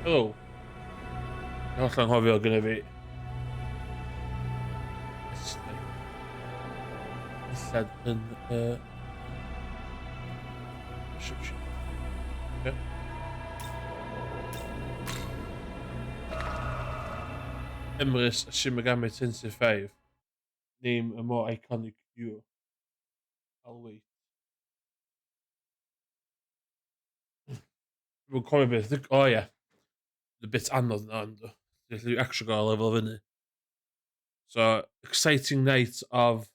Hello. Dwi'n holl anghofio gyda fi. Dillad yn y... Ship. Okay. Emrys a Shin Megami Tensei 5. Name a more iconic duo. I'll wait. Dwi'n cofio beth. O oh, ie. Yeah. The bit anodd na, ynddo. Felly actually gael lefel fyny. So, exciting night of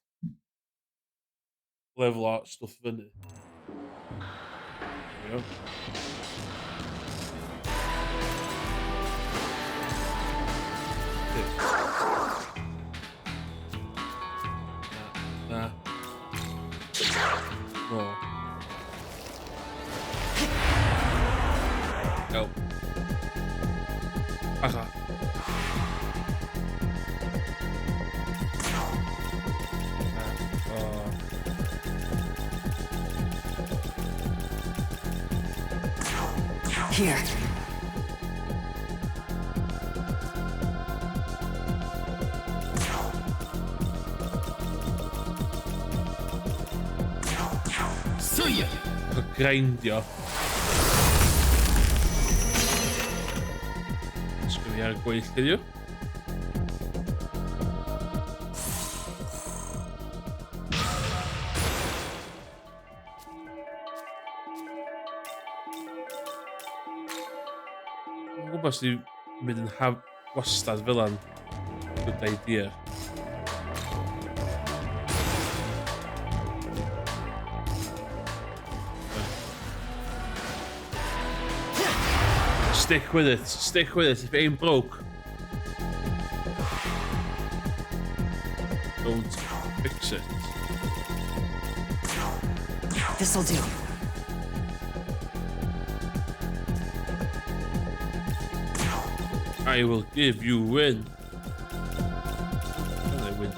lefelo stwff fyny. There we go. Na. Na. No. Go. Aha. Here. See ya. Grindio. Sgwn i ar y gweill heddiw. Dwi'n gwybod os dwi'n mynd yn haf wastad fel an. Good idea. Stick with it. Stick with it. If it ain't broke, don't fix it. This'll do. I will give you win. And I win.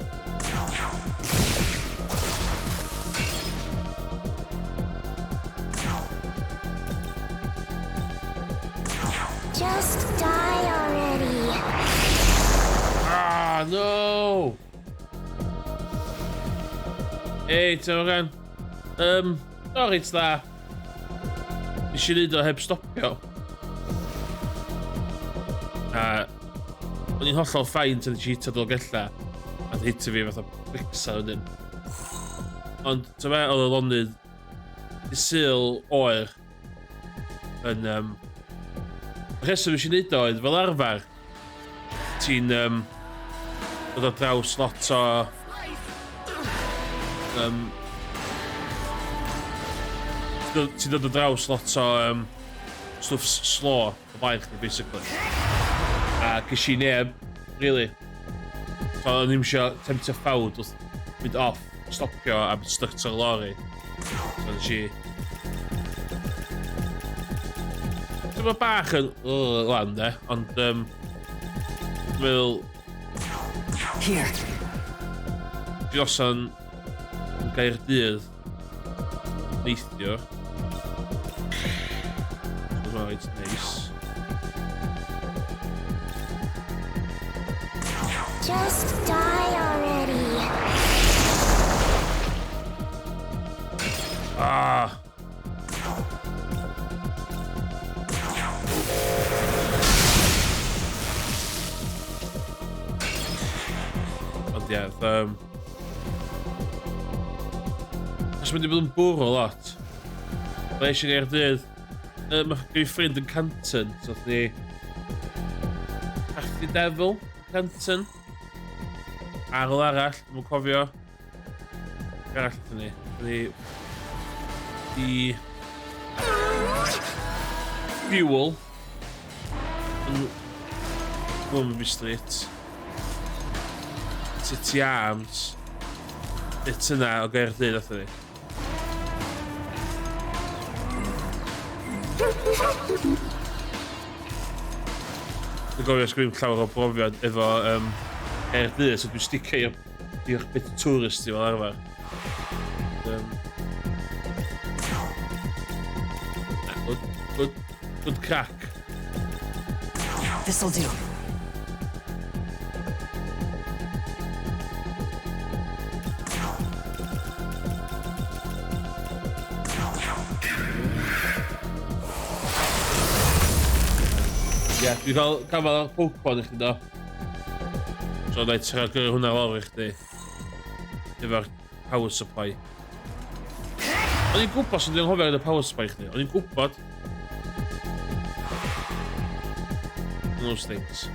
Just die already. Ah, no! Hey, ti'n ogan? O, reit dda. Nes i neud o heb stopio. A o'n i'n hollol fine tan nes i hitio Dolgella. A hitio fi fatha bricsa wedyn. Ond, ti'n fe, oedd y lonydd i Sul oer yn... Y rheswm nes i neud o oedd fel arfer, ti'n dod ar draws lot o... Ti'n dod ar draws lot o stwff slow o blaen chdi, basically. A ges i neb, really. So o'n i'm isio temptio ffawd wrth mynd off, stopio a mynd stuck to lorry. So nes i... Dwi'n meddwl bach yn lan de, ond dwi'n meddwl... Here. Dwi noson yn Gaerdydd neithiwr. Right, nice. Just die already. Ah. Ond ie, os mynd i bod yn bwrw lot. Mae eisiau Gaerdydd. Mae gen i ffrind yn Canton, so oedd ni... Crafty Devil, Canton. Ar ôl arall, dwi'n cofio. Arall ydyn ni. Ni... Di... Fuel. Yn Womanby Street. City Arms. Bit yna o Gaerdydd athyn ni. Dwi'n gofio sgwim llawer o brofiad efo Caerdydd, so dwi'n sticio i'r bit touristy fel arfer. Good, good, good crack. This'll do. Ie, yeah, dwi'n cael gafael ar Pokemon i chdi do. So, na i trio gyrru hwnna lawr i chdi. Efo'r power supply. O'n i'n gwybod sy'n dwi'n hoffi ar y power supply chdi. O'n i'n gwybod. Those things.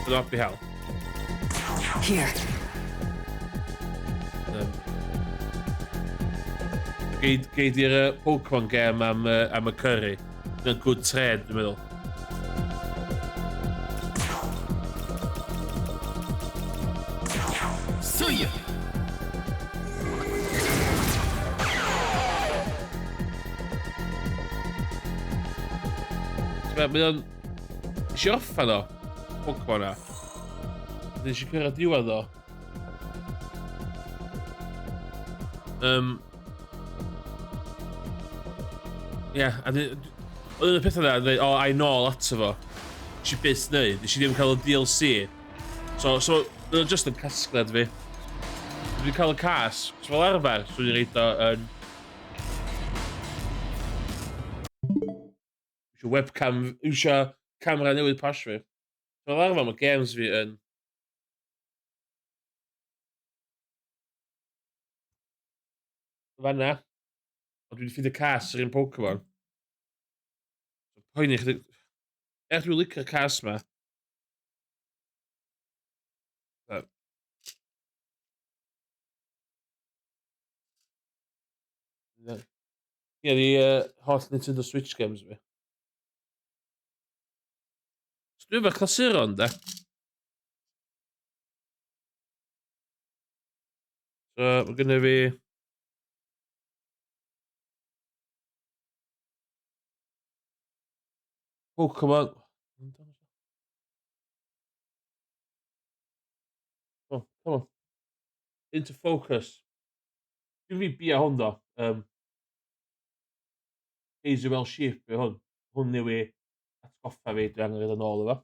But not be hell. Here. Gei, gei di'r Pokemon game am, am y curry. Mae'n good trade, dwi'n meddwl. See ya. Mae o'n... Nes i orffan o, Pokemon na. Nes i cyrraedd diwedd o. Ie, yeah, a oedd un o'r pethau yna, dweud, o, ai nôl ato fo. Nes i byth wneud, nes i ddim cael y DLC. So, oedd o'n just yn casgliad fi. Dwi'n cael y cas, so fel arfer, swn i'n reid o yn... Eisiau webcam, eisiau camera newydd posh fi. Fel arfer mae games fi yn... Fanna. Ond dwi'n ffeindio cas yr un Pokemon. So, poeni chdi... Er dwi'n licio'r cas ma. Ie, di holl Nintendo Switch games fi. So dwi'n efo clasuron, de. So, mae gynnu fi... Pokemon. Oh, come on. Into focus. Dwi'n fi bia hwn do. Hazy Well Sheep yw hwn. Hwn yw i atgoffa fi dwi angen fynd yn ôl efo.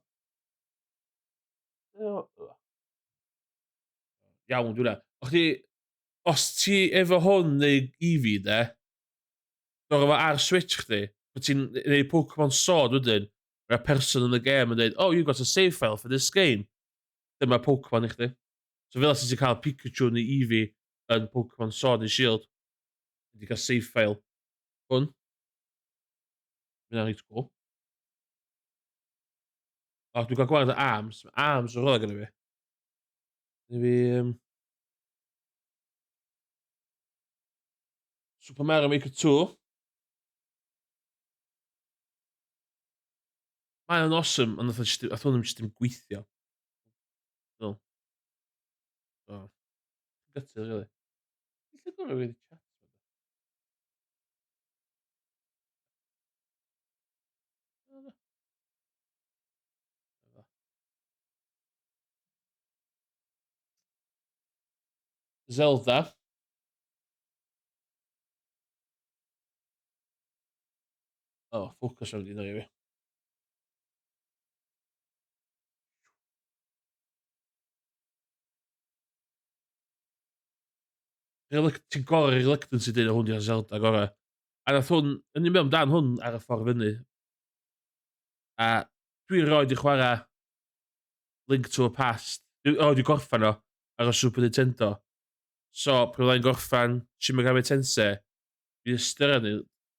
Iawn, dwi'n O chdi, os ti efo hwn neu Eevee de, dod efo ar Switch chdi, bod ti'n neud Pokemon Sword wedyn, mae'r person yn y game yn dweud, oh, you've got a save file for this game. Dyma Pokemon i chdi. So fel os ti'n cael Pikachu neu Eevee yn Pokemon Sword neu Shield, ti'n cael save file. Hwn. Mae'n reit cool. O, dwi'n cael gwared o ARMS. Mae ARMS o'r rola gyda fi. Gyda fi... Super Mario Maker 2. Mae o'n awesome, ond nath hwn jyst ddim gweithio. No. Oh. Gutted, really. Lle gorau wedi chat? Zelda. Oh, focus am di i fi. Ti'n gorau reluctant i dweud hwn di'r Zelda gorau. A nath hwn, yn i'n meddwl amdan hwn ar y ffordd fyny. A dwi roed i chwarae Link to the Past. Dwi roed i gorffan o ar y Super Nintendo. So, pryd fyddai'n gorffan Shin Megami Tensei, dwi'n ystyried ni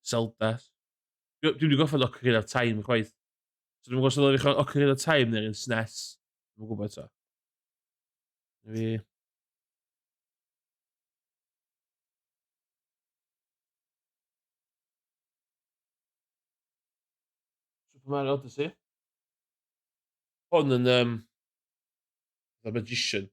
Zelda. Dwi'n wedi gorffan Ocarina of Time chwaith. So dwi'n gwybod os ddylai fi chwarae Ocarina of Time neu'r un SNES. Dwi'n gwybod eto. Fi... Super Mario Odyssey. Hwn yn The Magician.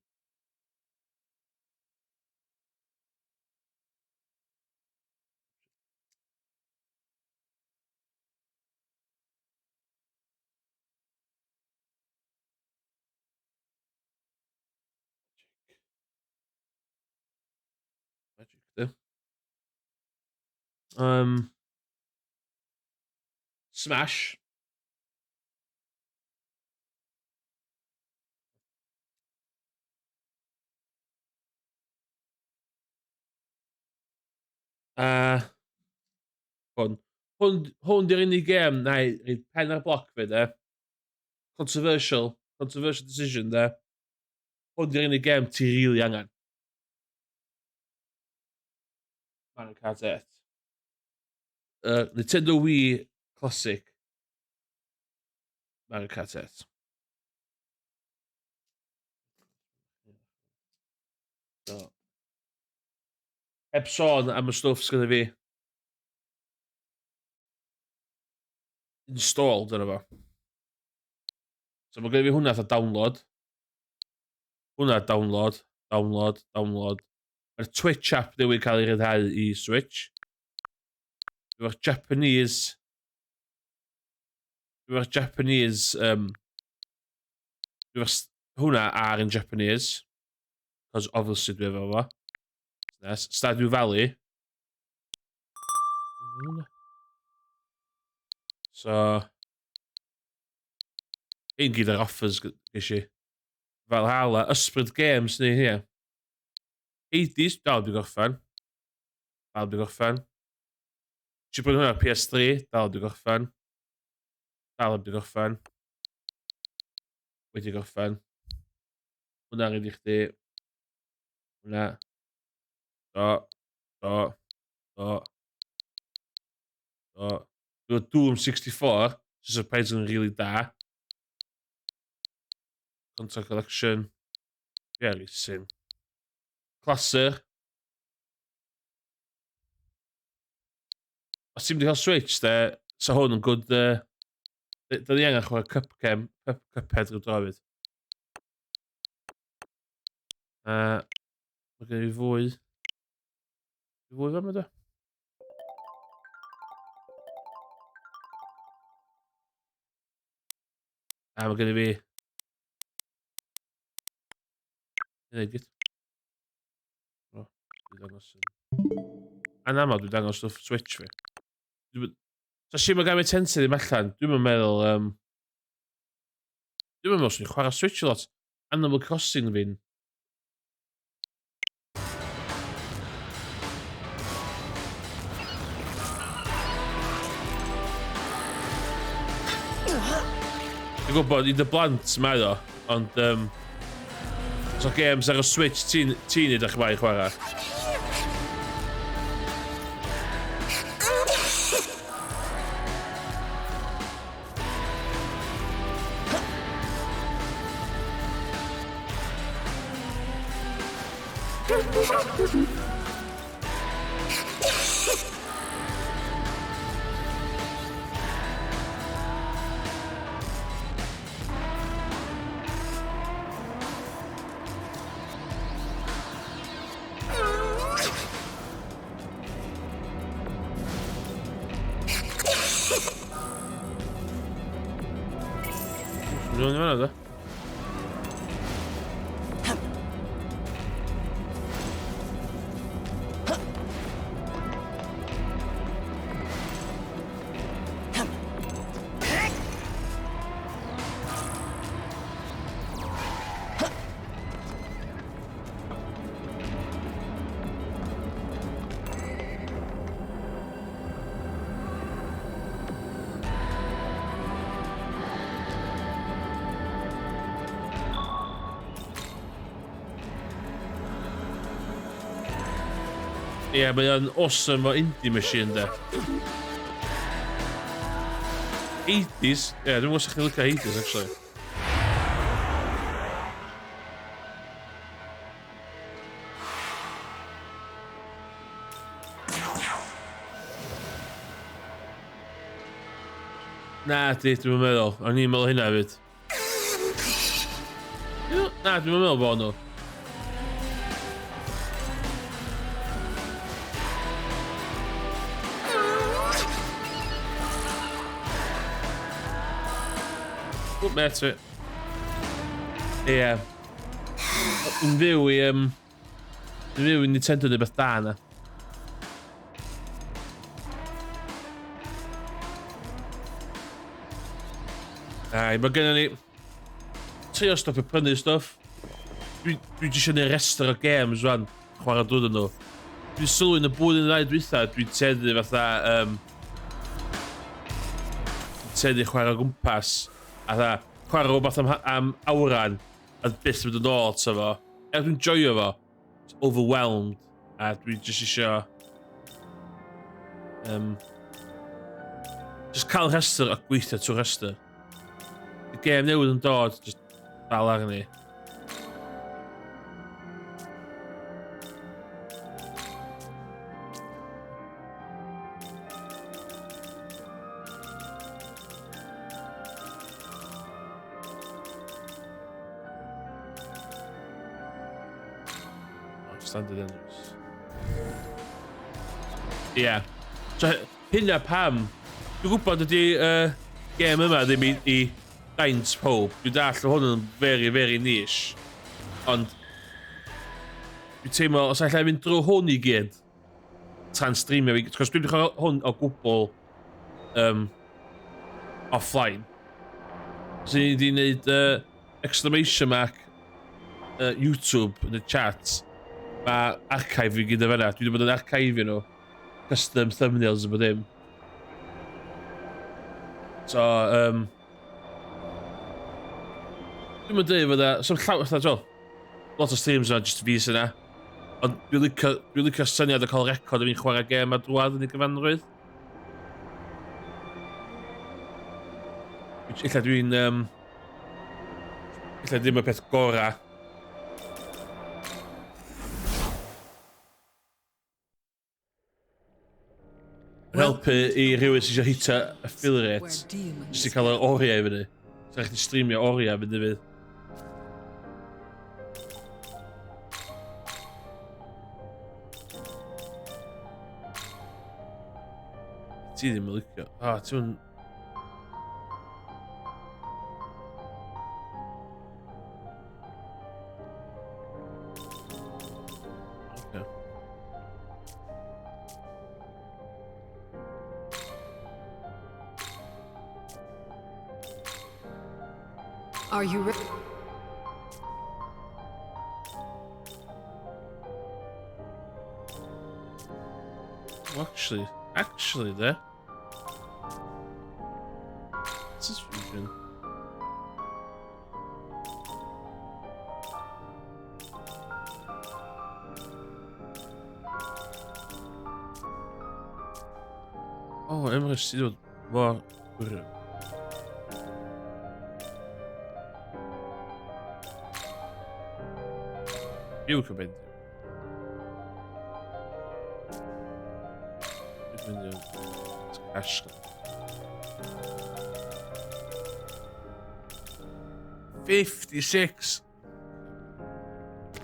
Magic, de. Smash. A hwn. Hwn, hwn di'r unig gêm na i rhaid pen ar bloc fi, de. Controversial. Controversial decision, de. Hwn di'r unig gêm ti rili really angen. Mario Kart 8. Nintendo Wii Classic. Mario Kart 8. So. Heb sôn am y stwff sgynna fi installed yna fo. So mae gen i fi hwnna fatha download. Hwnna download, download, download. Mae'r Twitch app newydd cael ei ryddhau i Switch. Efo'r Japanese... Efo'r Japanese... Efo'r hwnna ar yn Japanese. Cos obviously dwi efo fo. Yes. Stardew Valley. So... Un gyd ar offers ges i. Valhalla, Ysbryd Games ni, ie. Hades, dal di gorffen. Dal di gorffen. Ti brynu hwnna PS3, dal di gorffen. Dal di gorffen. Wedi gorffen. Hwna rhaid i chdi. Hwna. Do. Do. Do. Do. Dwi'n Doom 64, sy'n surprisingly really da. Contra Collection. Very sim. Clasur. Os ti'n mynd i cael Switch, de, sa hwn yn good... Da ni angen chwarae Cupchem, Cup, Cuphead rhyw dro hefyd. Mae gen i fwy. Fwy fan yma, A mae gen i fi... Hynna i gyd. O, dwi'n dangos... Anaml dwi'n dangos stwff Switch fi. So Shin Megami Tensei ddim allan, dwi'm yn meddwl... Dwi'm yn meddwl swn i'n chwarae Switch a lot. Animal Crossing fi'n... Dwi'n gwybod i dy blant mae o, ond so games ar y Switch ti'n ti edrych mae i chwarae. Dwi'n fan'na, de. Ie, yeah, mae o'n awesome o indie machine, de. 80s? Ie, yeah, dwi'n gwybod sa'ch chi'n licio 80s, actually. Na, di, dwi'n meddwl. O'n i'n meddwl hynna hefyd. Na, dwi'n meddwl bod nhw. O, met fi. Ie. Yn fyw i... Yn fyw i Nintendo neu beth da na. Ai, mae gennym ni... Trio stopio prynu stwff. Dwi jyst eisiau gwneud restr o games rwan, chwarae drwy nhw. Dwi'n sylwi yn y blwyddyn ddau dwytha, dwi'n tueddu fatha... Um, tueddu chwarae o gwmpas. A fatha, chwarae rhywbeth am, am awran, a byth mynd yn ôl ato fo. Er dwi'n joio fo, it's overwhelmed, a dwi jyst isio... Um, just cael rhestr a gweithio trwy'r rhestr. Y gêm newydd yn dod, just dal arni. Standard Enders. Ie. Yeah. So, hynna pam. Dwi'n gwybod ydy uh, gêm yma ddim i, i daint pob. Dwi'n dall hwn yn very, very niche. Ond dwi'n teimlo, os allai fynd drwy hwn i gyd, tra'n streamio fi, cos dwi'n chwarae hwn o gwbl um, offline. So ni wedi gwneud exclamation mark YouTube yn y chat. Mae archive fi gyda fanna. Dwi wedi bod yn archive nhw. Custom thumbnails a bod dim. So, um, dwi'n mynd dweud fydda, so llaw, fatha, so, lot o streams yna, just fi sy'n yna. Ond dwi'n licio, dwi'n licio syniad o cael record o fi'n chwarae gêm a drwad yn ei gyfanrwydd. Ella dwi'n... Um, ella ddim y peth gorau. Yn helpu i rhywun sy'n eisiau hitio affiliate. Jyst i cael yr oriau i fyny. Sa'n rhaid i streamio oriau fyny fydd. Ti ddim yn licio. Ah, ti'n... Okay. Are you ready? Well, actually, actually there. This is fusion. Oh, Emrys, ti dod mor gwirion. Yw compendium. Compendium. Cash. 56.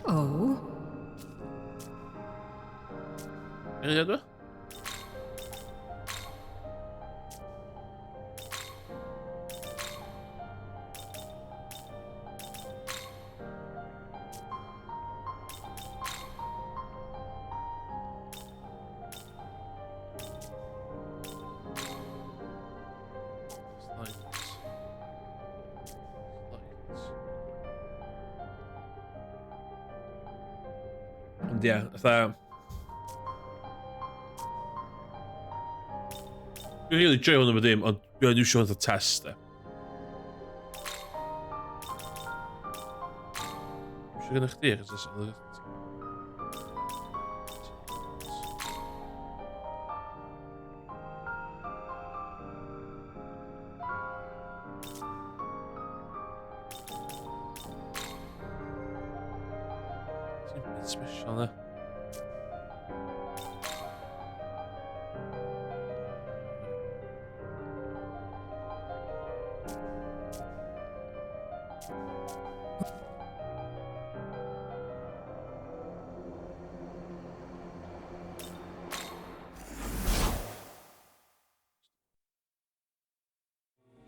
Oh. Eiliad o? Slides. Slides. Ond ie, fatha... Dwi'n really joio hwn am y dim, ond dwi'n iwsio hwn fatha test, de. Eisiau gyda chdi, achos oes... Ti'n byd special, ne?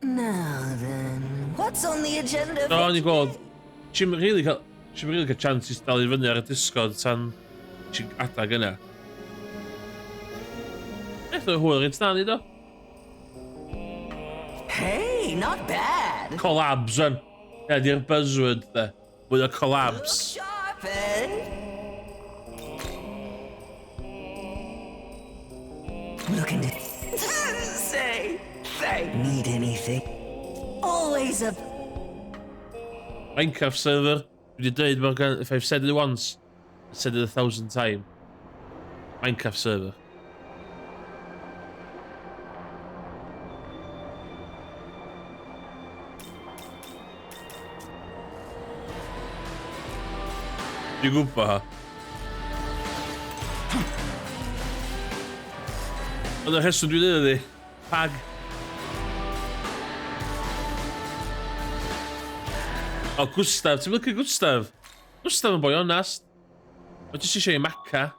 Now then, what's on the agenda? Do, o'n i'n gweld... Ti'n really cael... Ti'n really cael chance i dal i fyny ar y Discord tan ti'n adag yna. Beth oedd hwyl reit na ni do? Hey, not bad. Collabs, yn. Ie, di'r buzzword, de. Mwy o collabs. Look sharp, eh? Looking to say thank. Need anything? Always a Minecraft server. Dwi wedi dweud, Morgan, if I've said it once, I've said it 1,000 times. Minecraft server. Dwi'n gwybod. Ond y rheswm dwi'n dweud ydi, pag. O, Gustav, ti'n licio Gustav? Gustav yn boi onast. Mae jyst eisiau ei maca.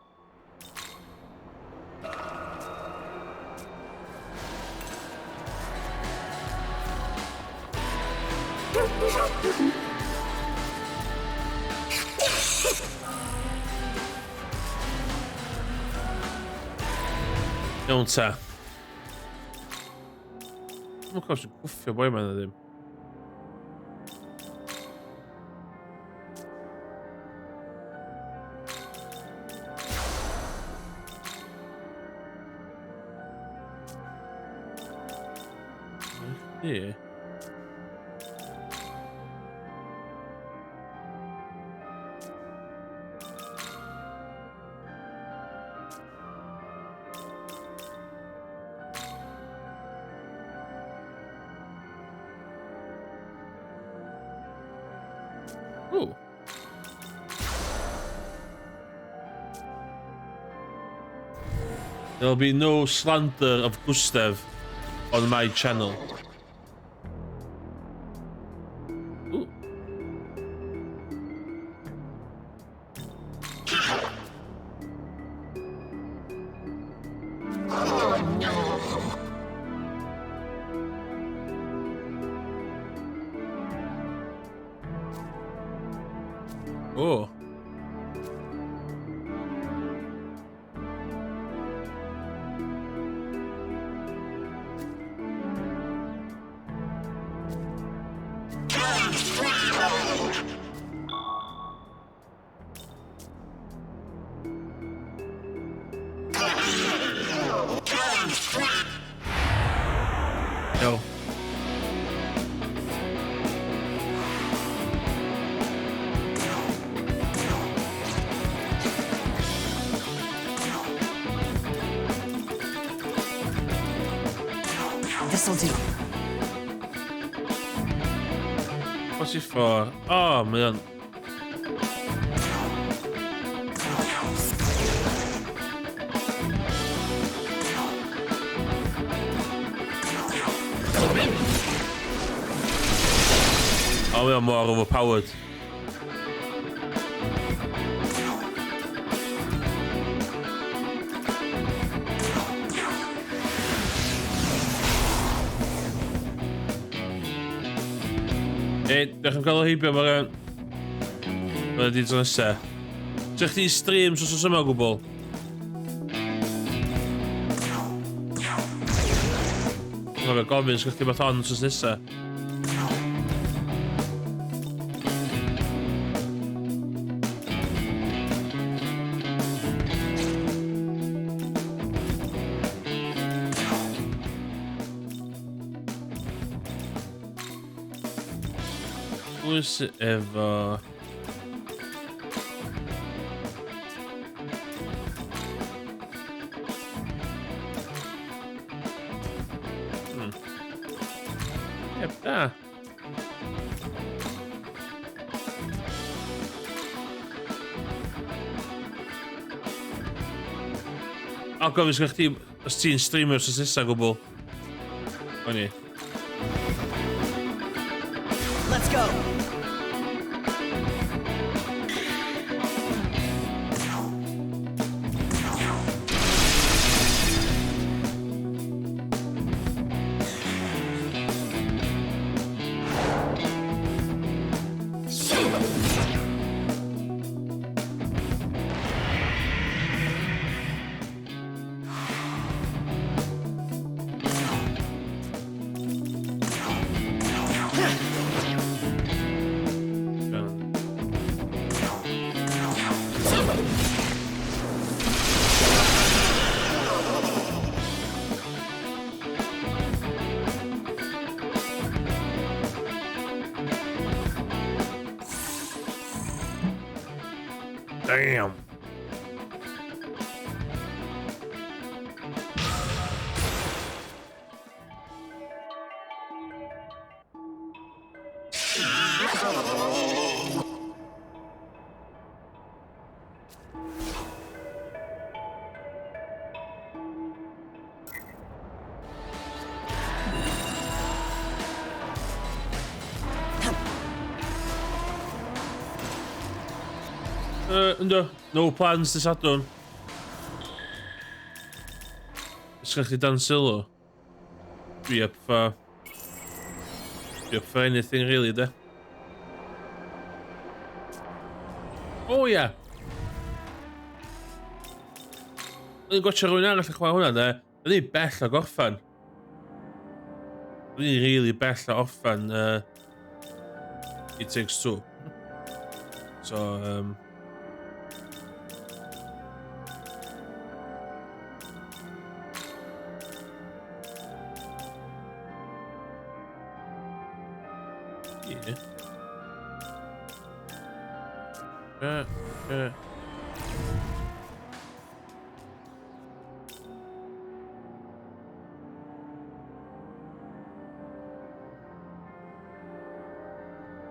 Iawn ta. Dwi'n cofio sy'n gwffio boi yma na ddim. Ie. Ooh. There'll be no slander of Gustev on my channel. Ooh. Oh. Yo. This'll do. What's it for? Oh, mae o'n... Oh, mae o'n mor overpowered. Ei, diolch am gael o heibio, Morgan. Mae'n di tro nesa. Ti'n chdi streams os yma o gwbl? Dwi'n cofio gofyn, sgwch chi beth on os nesa. Pwy sy efo... Jep, da. O, gofyn sgwch chdi, os ti'n streamer os nesa gwbl. O'n i. Let's go. Damn. Ynddo, no plans this Sadwrn. Ysgach chdi dan sylw? Dwi up for... Dwi up for anything really, de. Oh yeah! O'n i'n gwatcha rhywun arall yn chwarae hwnna, de. O'n i'n bell o gorffan. O'n i'n really bell o orffan It Takes Two. So. Yeah.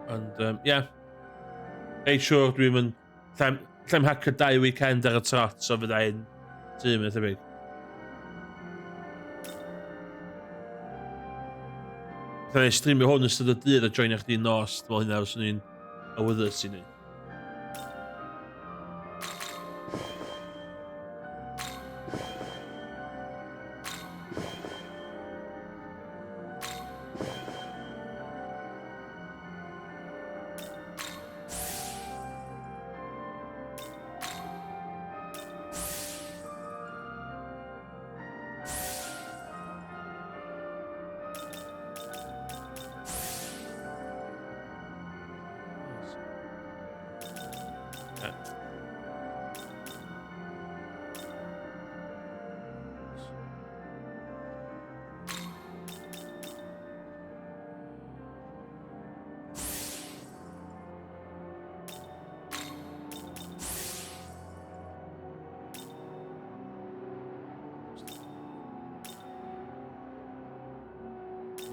And, yeah. Neud siŵr dwi'n mynd... Llai'm hacio dau weekend ar y trot, so fydda i'n tŷ mae'n thebyg. Fydda i'n streamio hwn ystod y dydd a joinio chdi nos, fel hynna os o'n i'n awyddus i ni.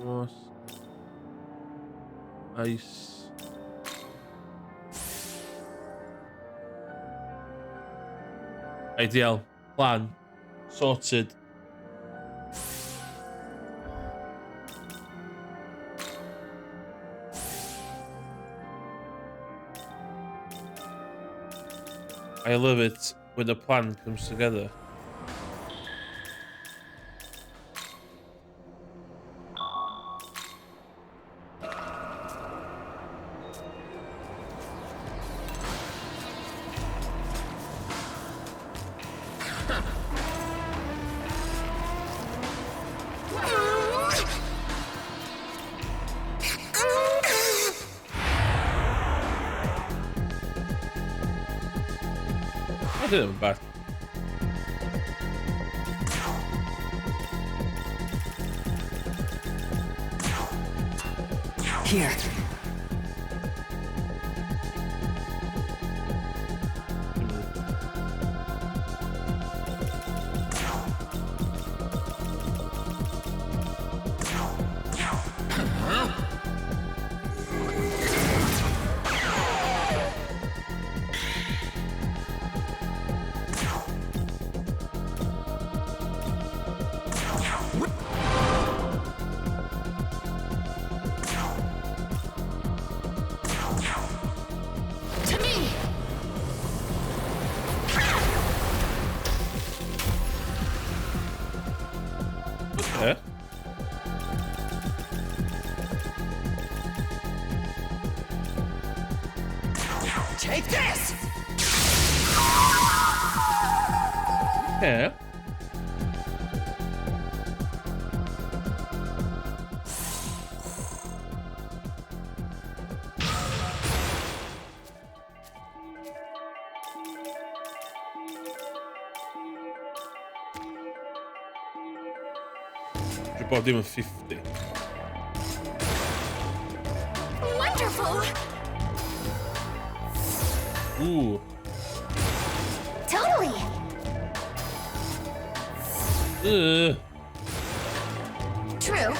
Nos. Ice. Ideal. Plan. Sorted. I love it when the plan comes together. I did them back. Here. To me! Okay. Take this! Okay. Dwi'n bod dim yn 50. Wonderful! Ooh. Ugh. True.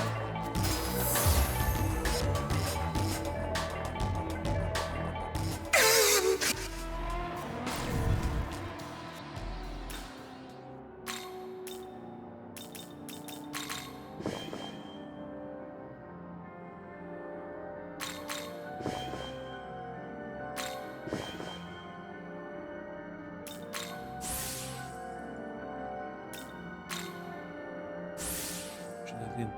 Trin.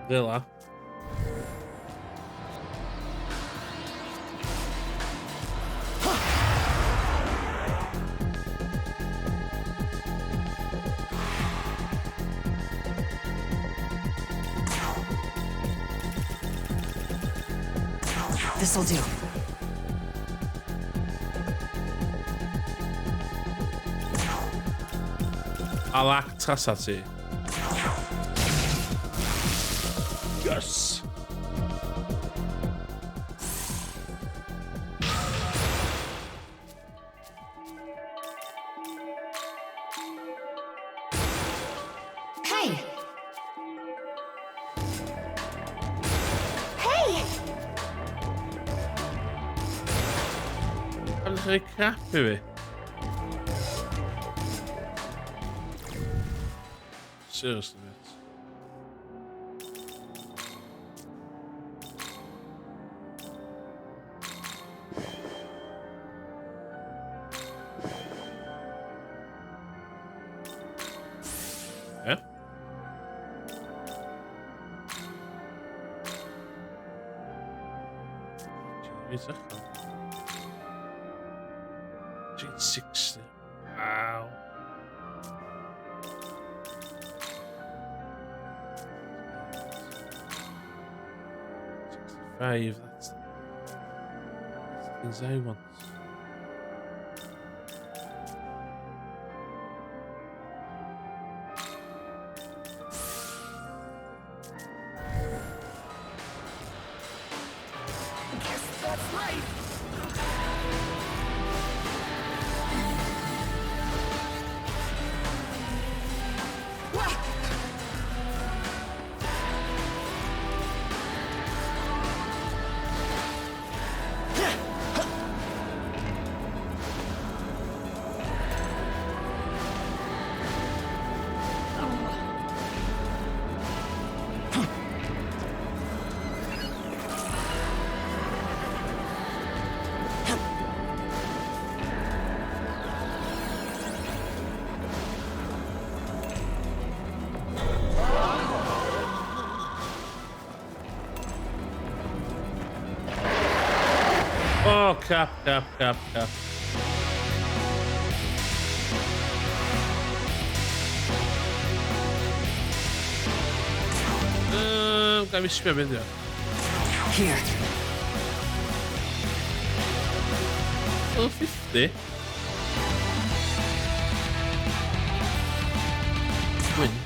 Fel 'a. This'll do. Alac trasa ti. Yes! Hey! Hey! Pam ddechrau crap i fi? Seriously, mate. Eh? Reit uchel. 60. Wow. 65, that's the things I want. Guess that's life. What? Oh, crap, crap, crap, crap. Ga fi sbio beth yw. Here. Level 50? Gwynt.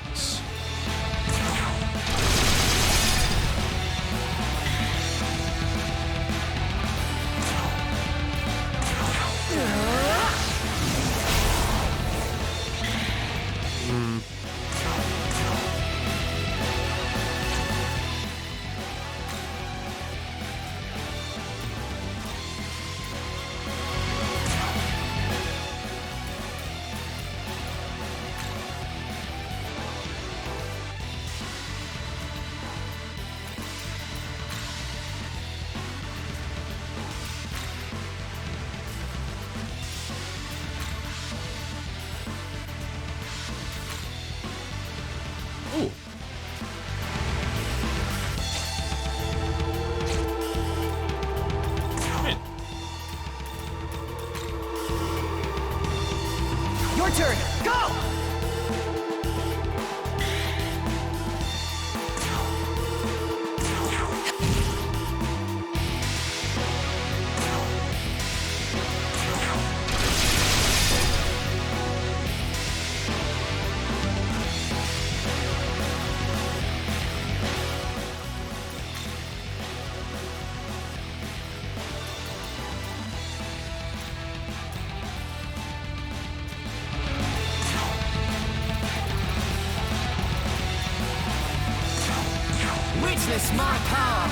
Witness my power.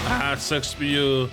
Ah, sucks for you.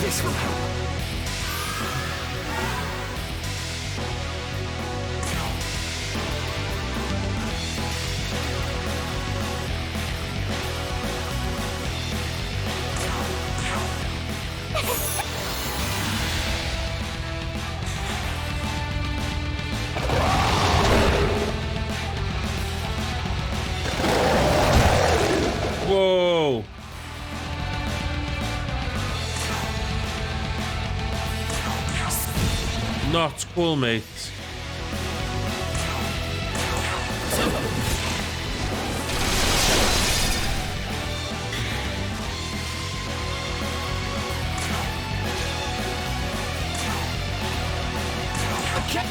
This will help. Whoa! Not cool, mate. Okay.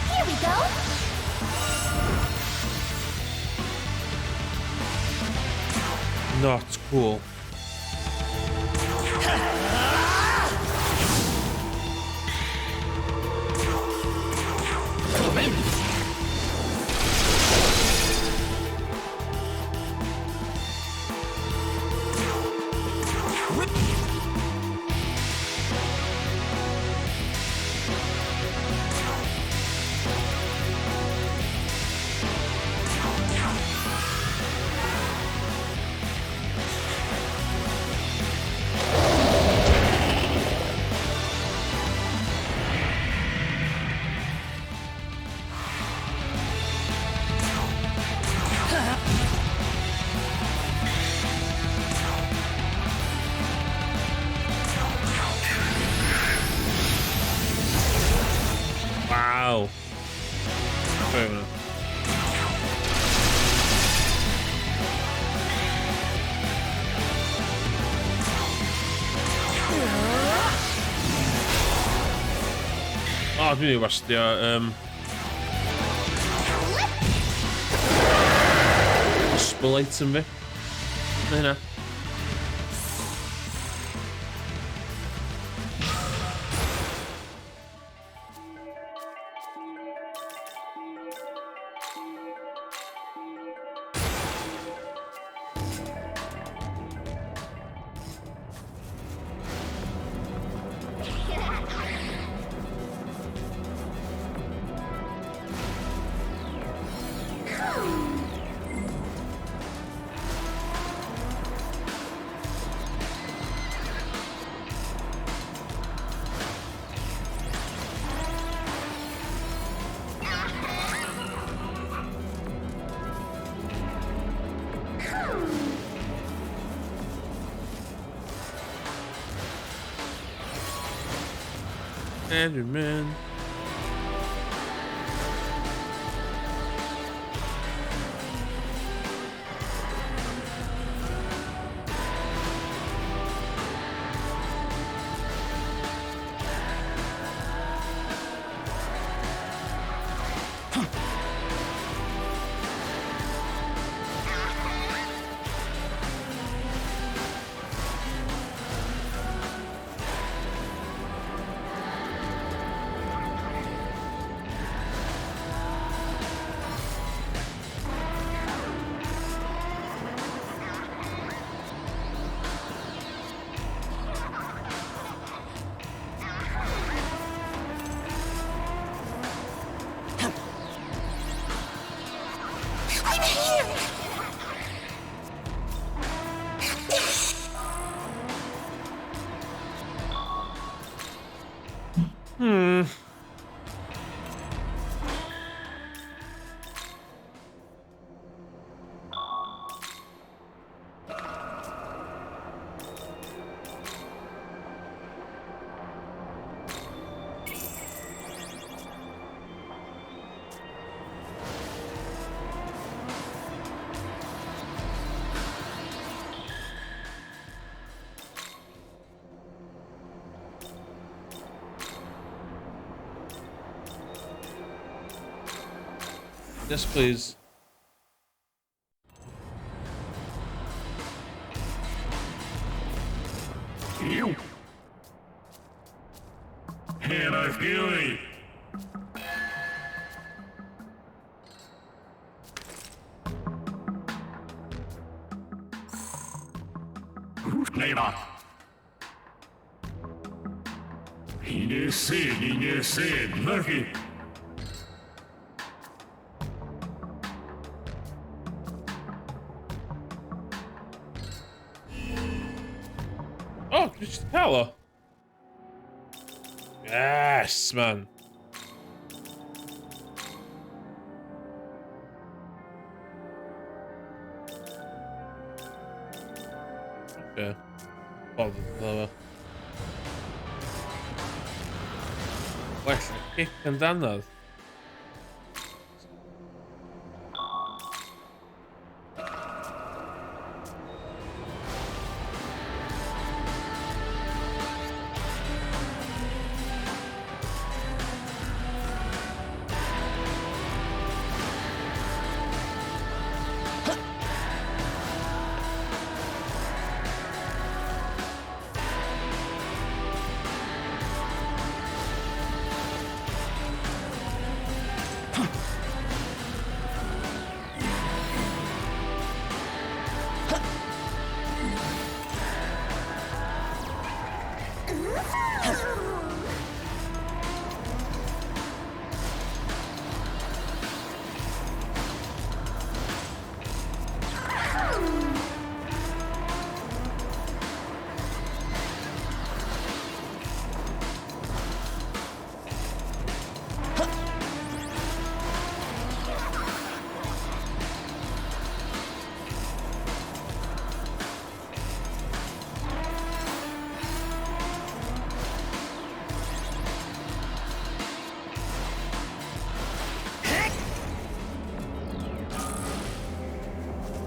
Here we go. Not cool. Wow. Fair enough. O, dwi'n ei wastio. Possible item fi. Na hynna. Enderman. Yes, please. You. And I feel it. Neighbor. He Murphy. Oh, just power. Yes, man. Okay. Oh, the Well, kick amdanodd.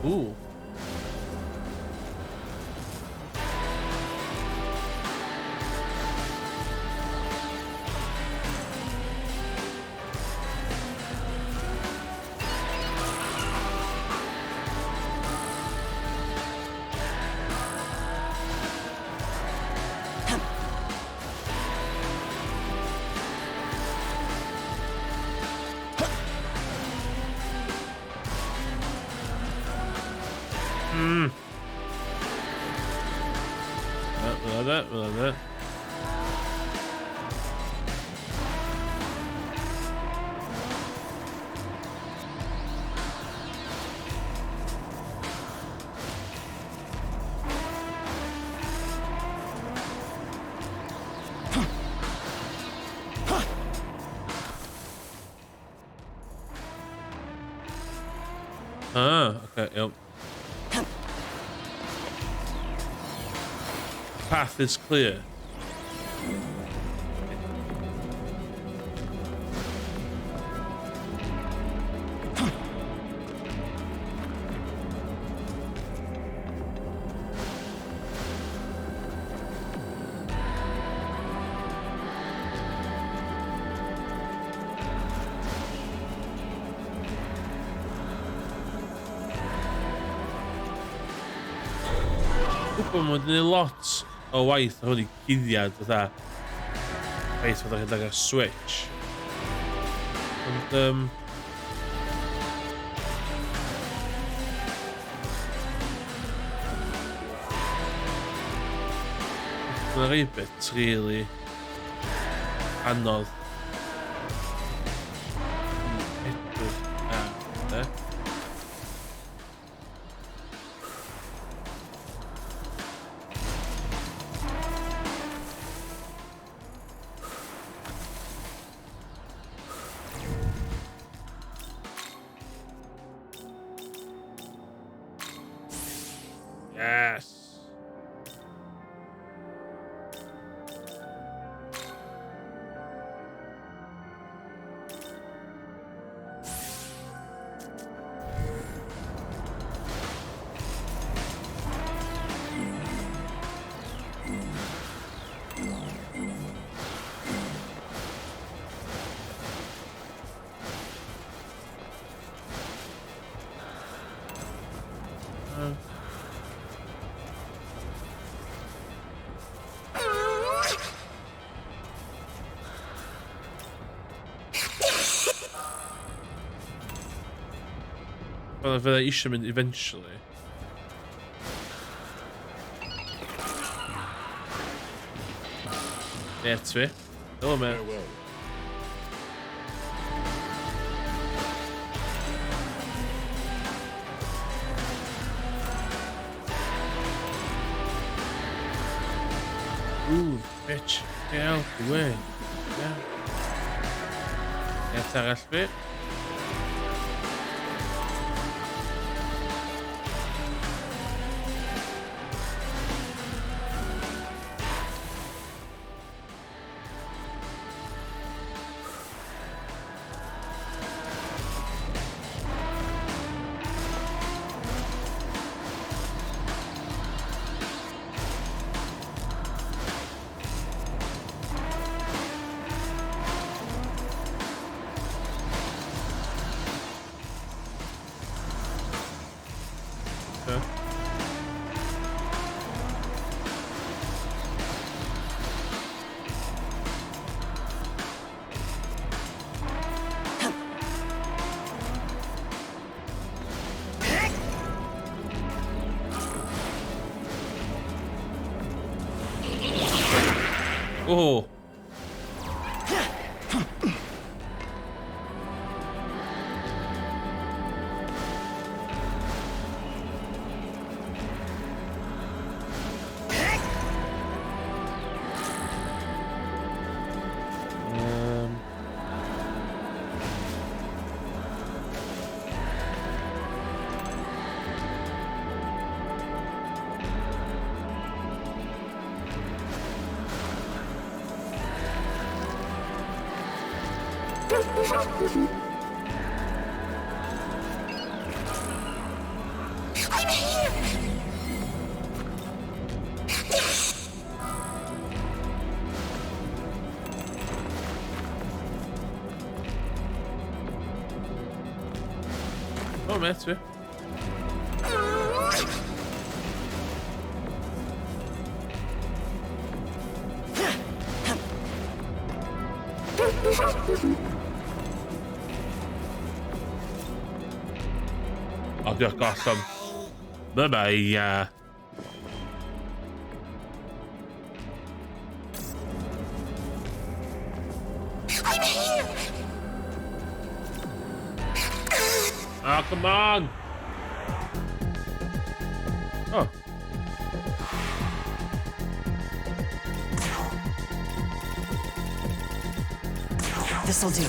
Ooh. That. Ah, okay, yep. Path is clear. Gwybod, mae'n gwneud lot o waith ar hwn i guddiad, fatha, reit, fatha rhedeg ar Switch. Ond, Mae'n rhai bit really anodd. Edrych ar, de. Yes. Fydda eisiau mynd eventually. Met fi. Hello, mate. Farewell. Ooh, bitch. Get out the way. Yeah. Met arall fi. Okay. Oh. I'm here! Oh, met fi. Oh, diolch gollum. Bye-bye. I'm here! Oh, come on! Oh. This'll do.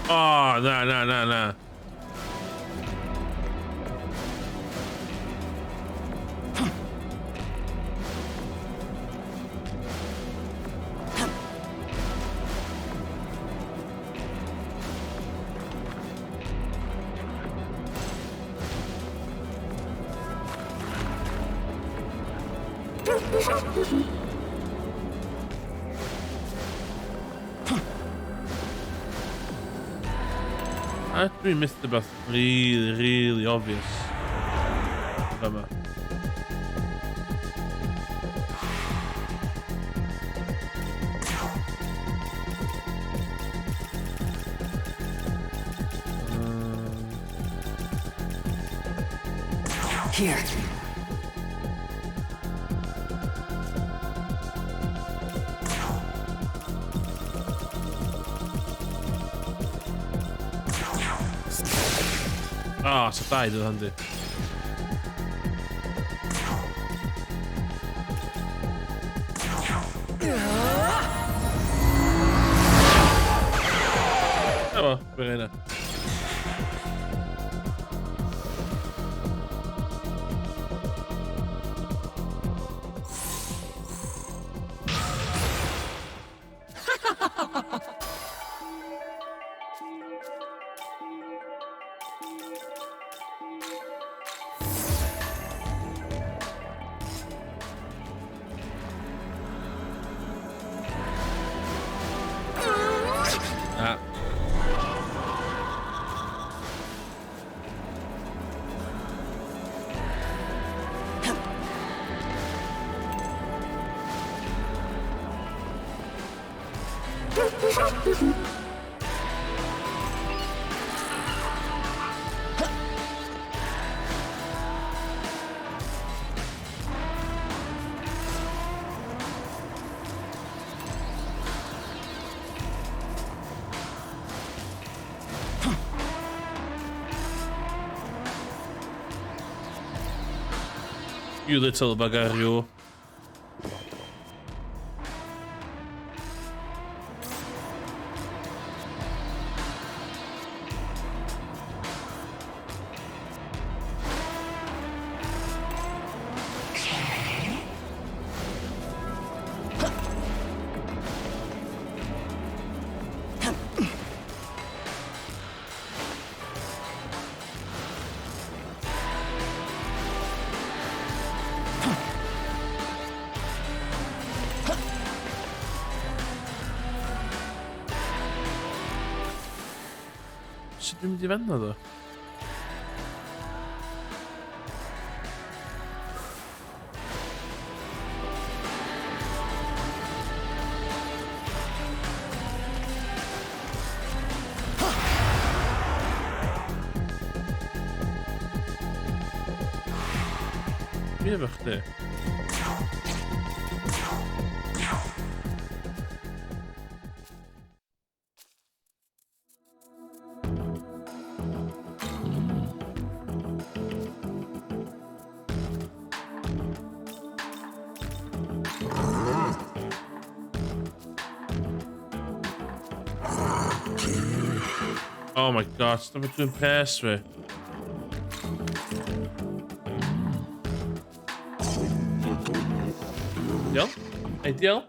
Oh, na, na, na, na. A dwi'n methu beth really, really obvious. Fama. Here. Ah, so dau dod handi. Na fo, fe hynna. Na. You little bugger, you. Sut dwi'n mynd i fan'na ddo? Dwi efo chdi. Oh my god, stop it doing pes fi. Ideal. Ideal.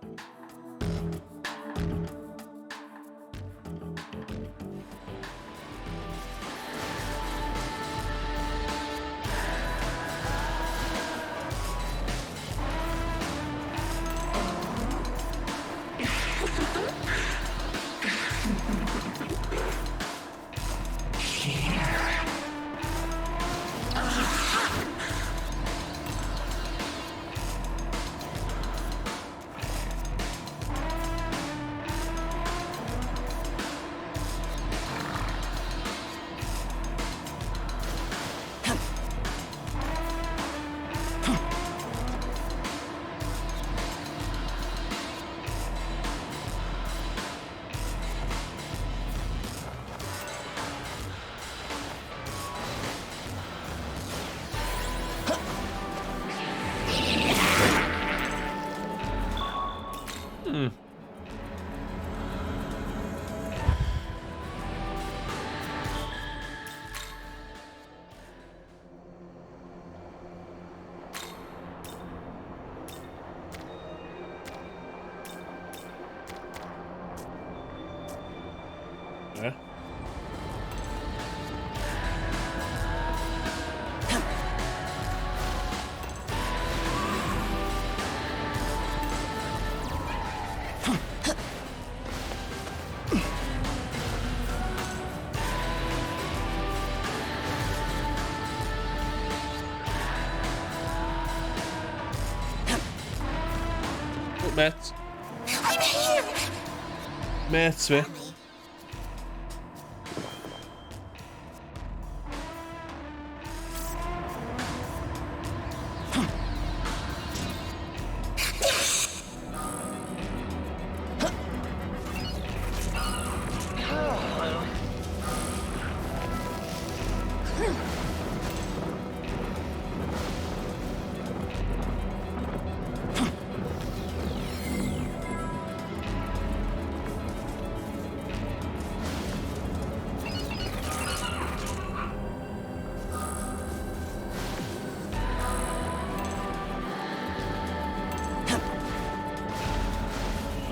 Yeah. Oh, Met. I'm here. Met fi.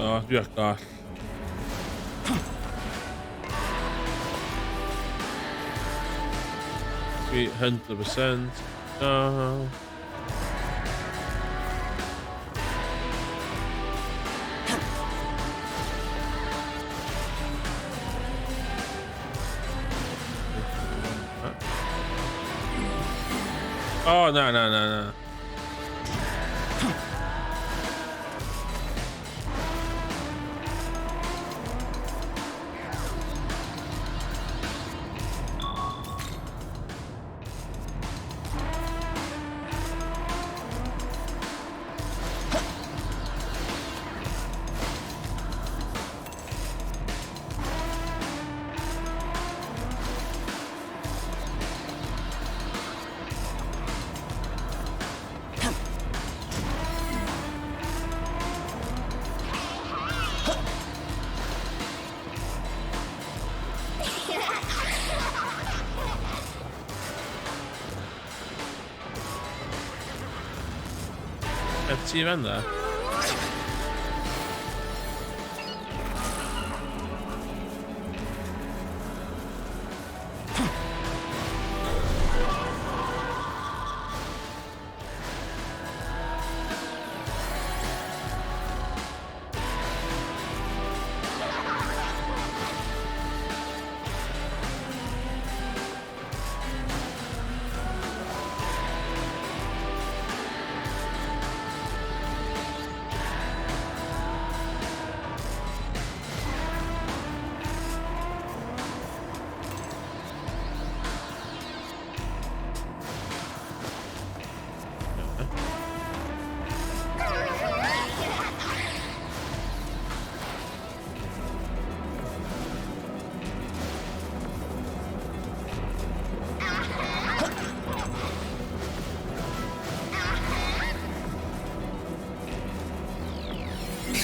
O, dwi ar goll. Dwi 100%. No. O, na, na, na, na. Ti fan da?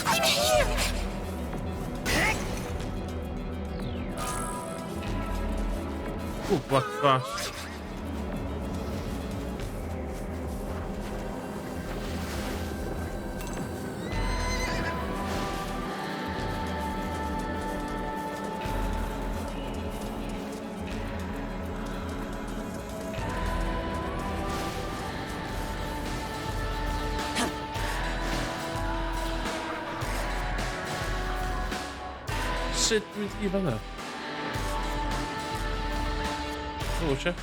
I'm here! Ooh, Black Flash. Sut dwi'n mynd i fan'na? O, che.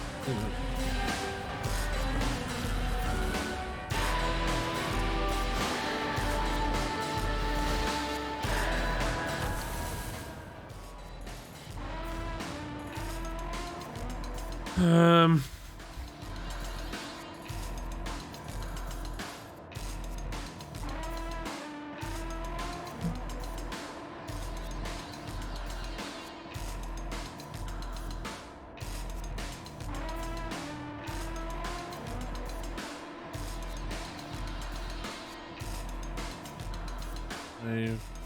Five.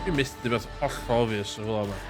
Dwi'n methu beth hollol obvious o fel yma.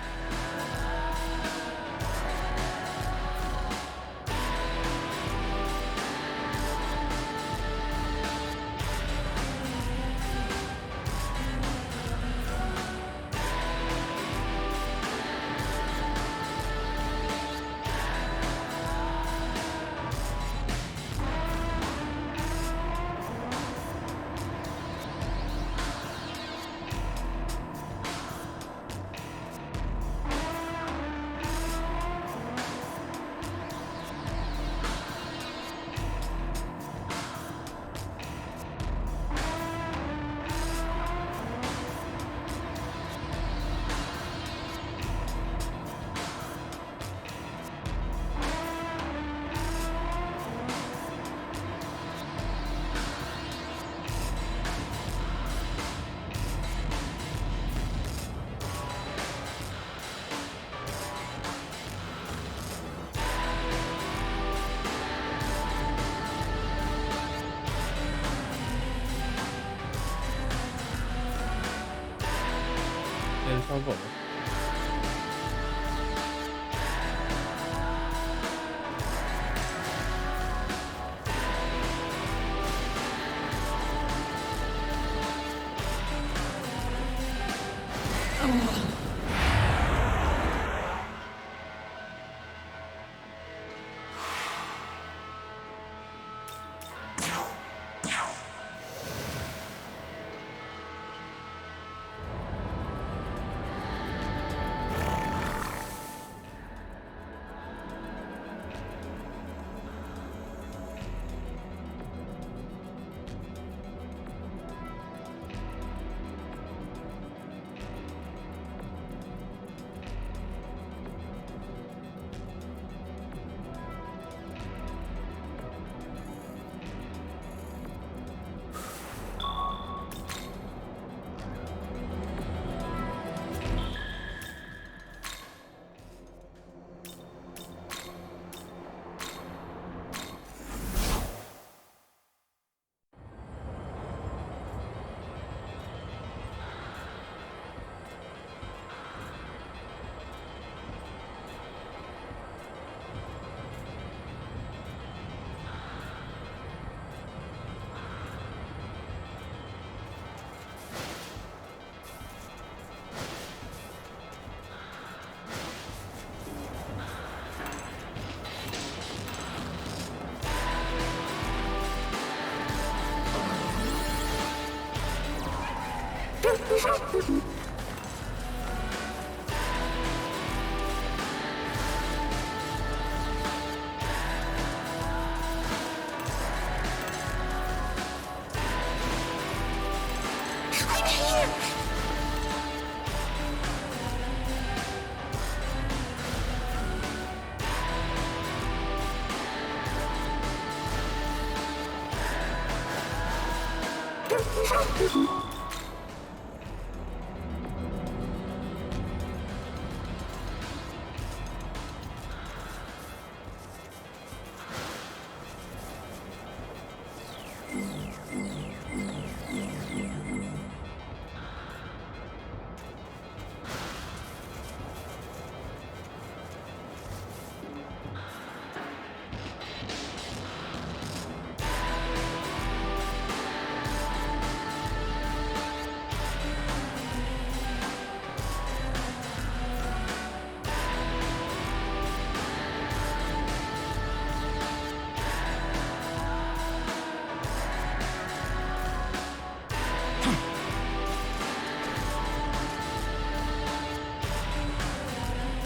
Ie, ffordd fod. I'm here!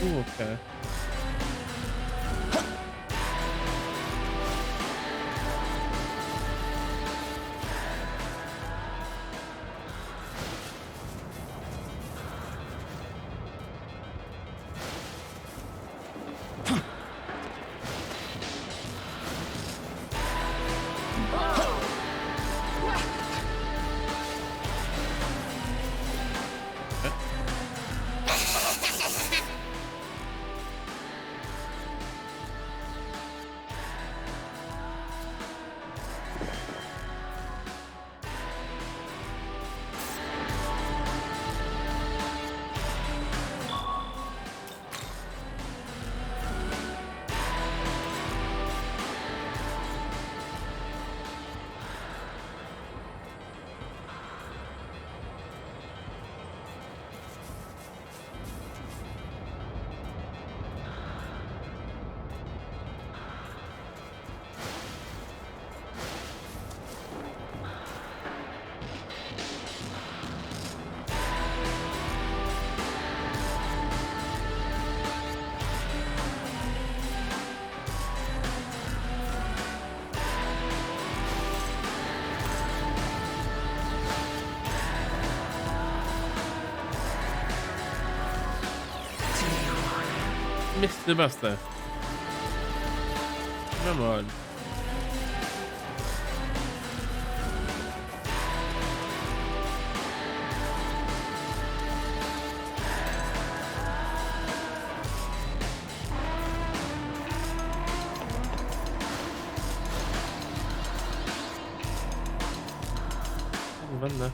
Ooh, okay. Methu beth de. Come on. Fanna.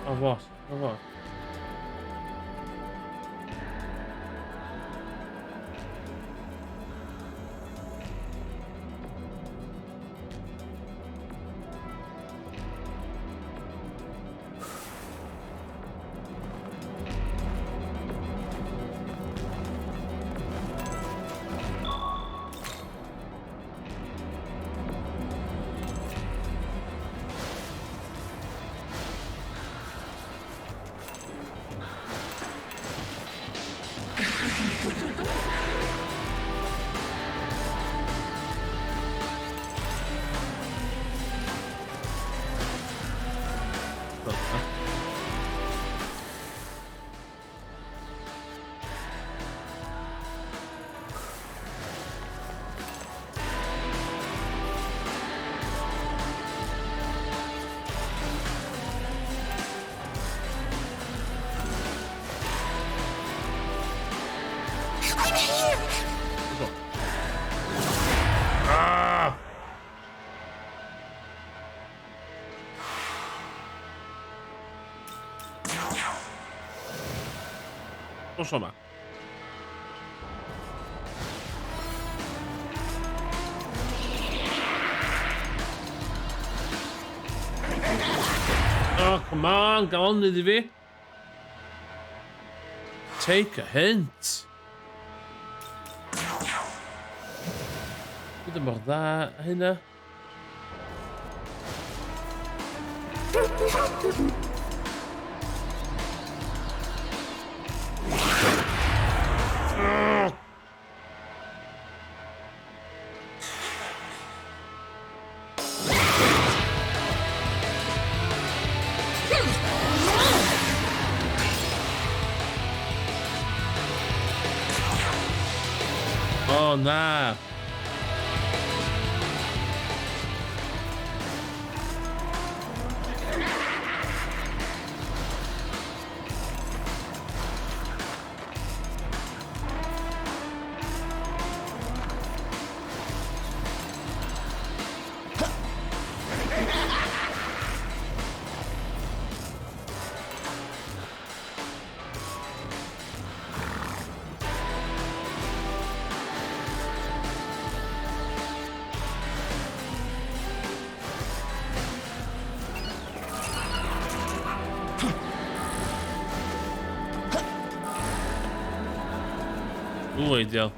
Oh, what? Oh, what? I'm here! Ah! Nos yma. Oh, come on, gael on iddi fi. Take a hint. Dwi ddim mor dda hynna. Oh, na. Ooh, ideal.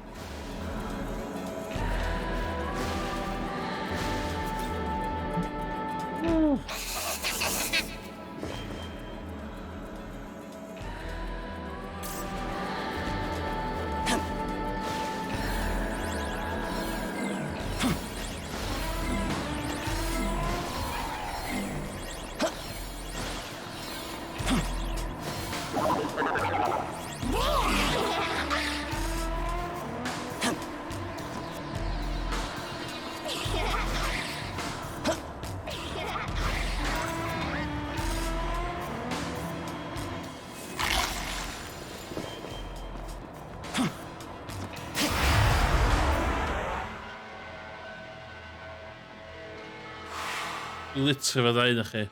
Literally fydda un o chi.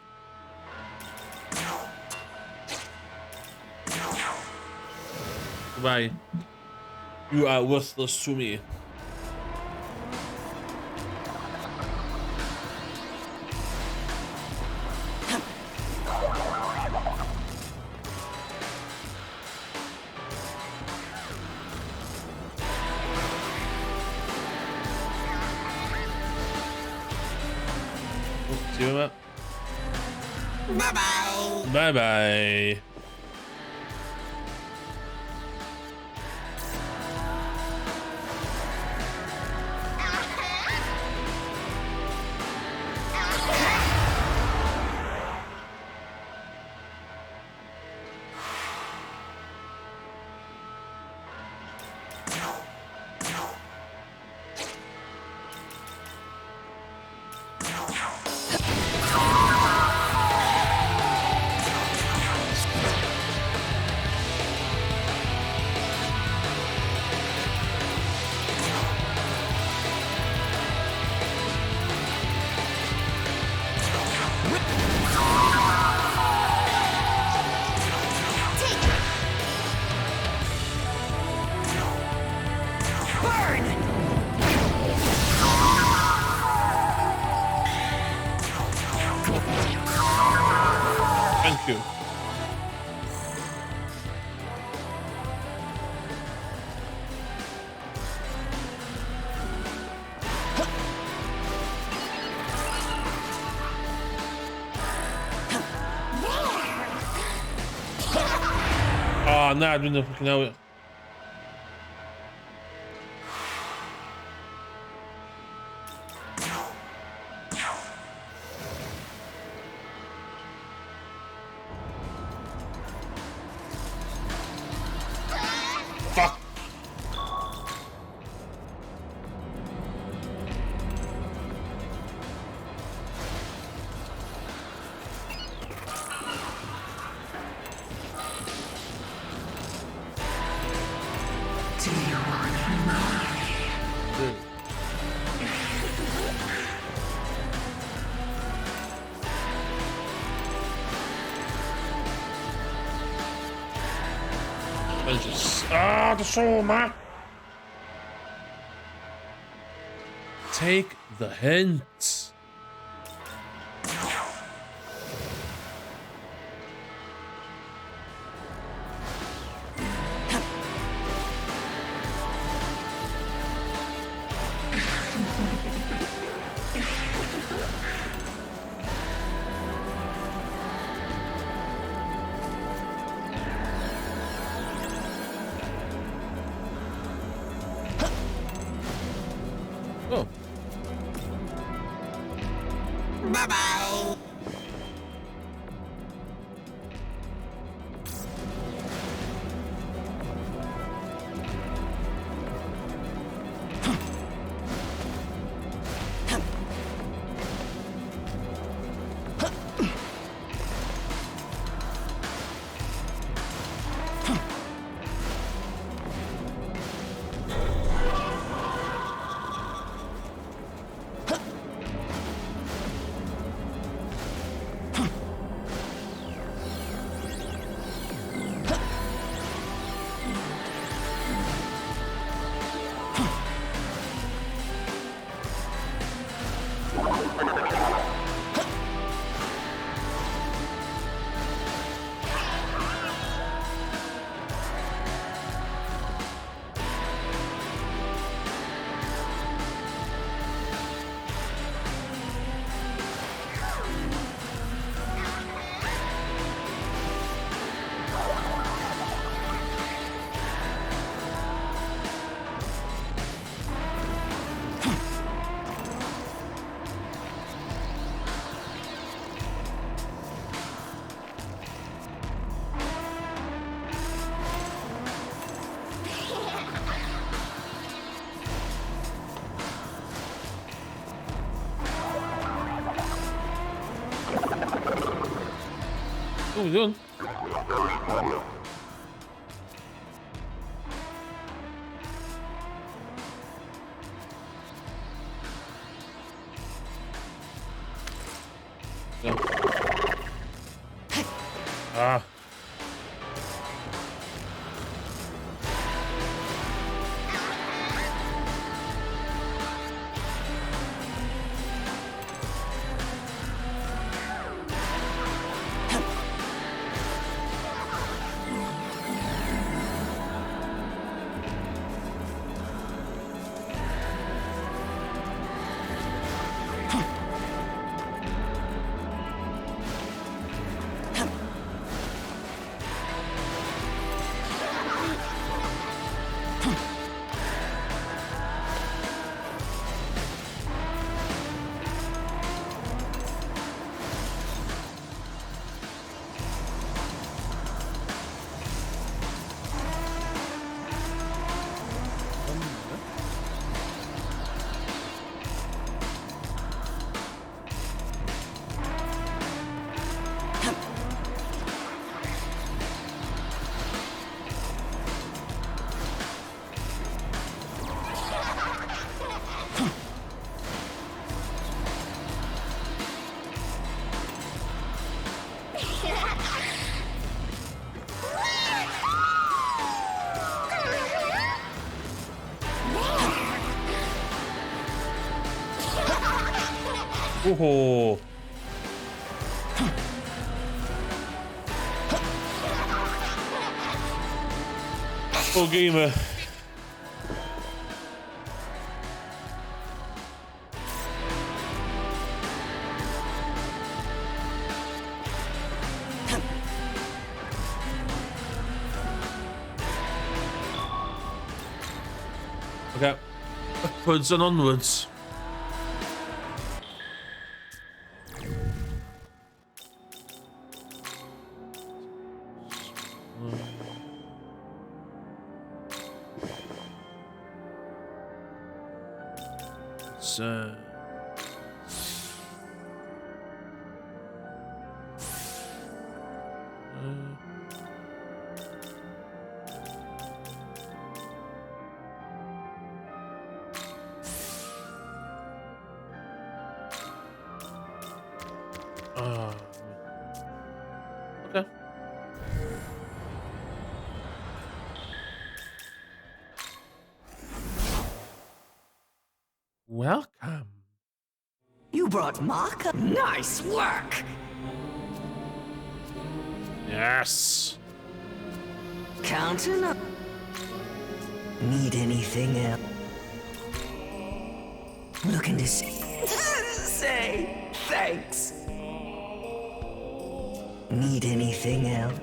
Goodbye. You are worthless to me. Ti yma? Bye-bye. Bye-bye. Burn! Thank you. Oh, na, dwi'n fucking awyr. Fuck! Do you want more? Ah, the soul, man. Take the hint. Oh. Bye-bye. What are we doing? Yeah. Ah. Oh. Full gamer. Okay. Upwards and onwards. So okay. Welcome. You brought Mark. Nice work. Yes. Counting up. Need anything else? Looking to say thanks. Need anything else?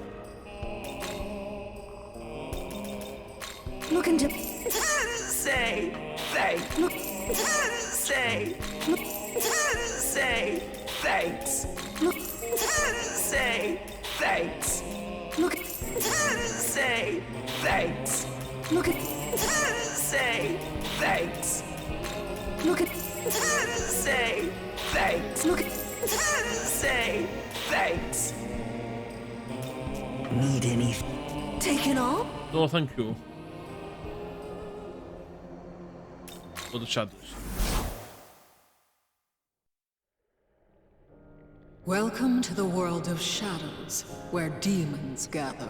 Looking to say thanks. Look, say, say thanks. Look, say thanks. Look, say thanks. Look at, say thanks. Look at, say thanks. Look at, say thanks. Need any? Take it all? No, thank you. For the shadows. Welcome to the world of shadows, where demons gather.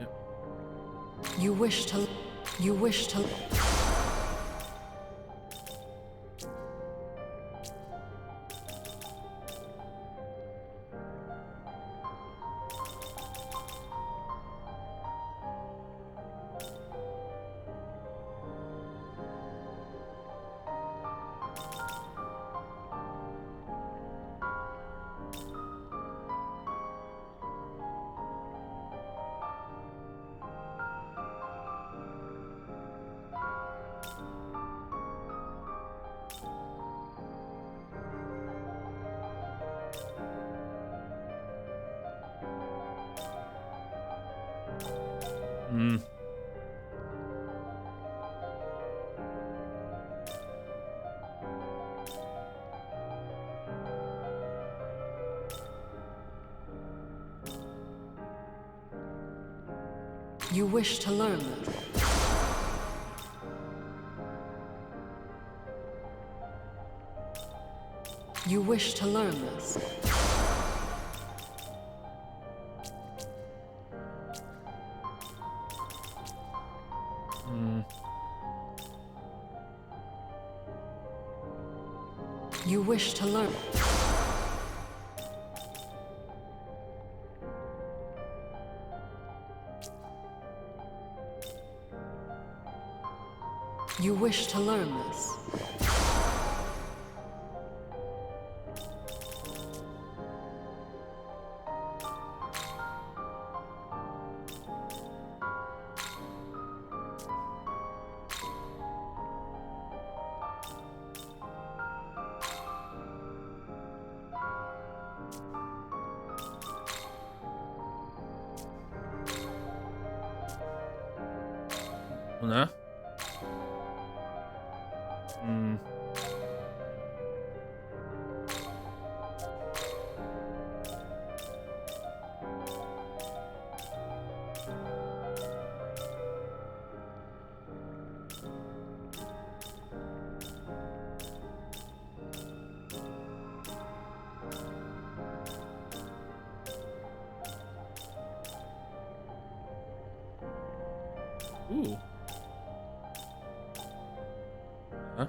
Yep. You wish to. You wish to. Mm. You wish to learn this. You wish to learn this. You wish to learn. You wish to learn this. Hwnna. Ooh. Huh?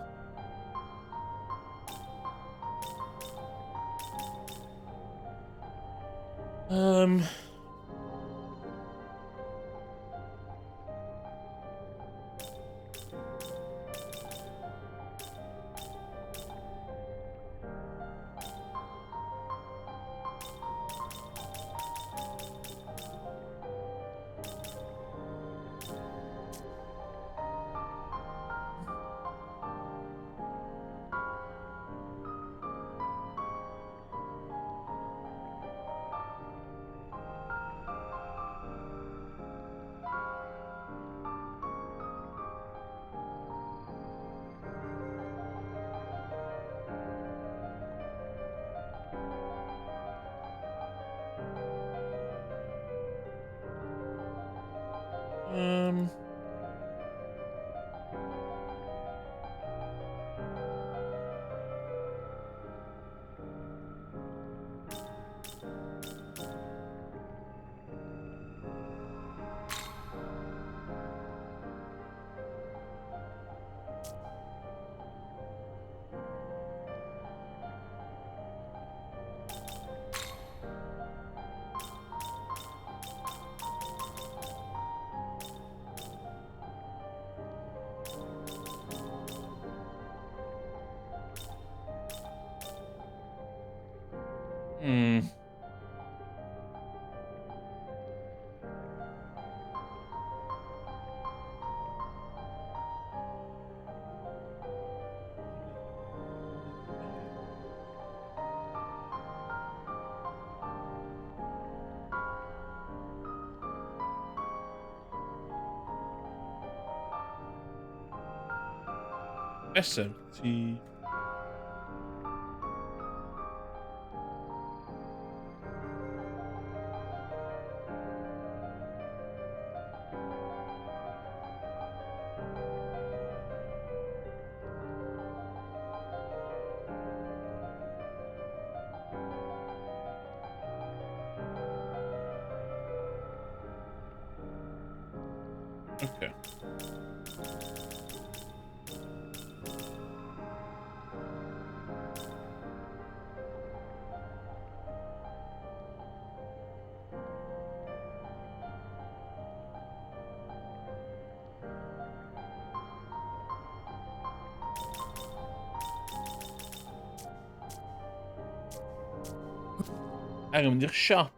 SMT. Okay. Angen mynd i'r siop.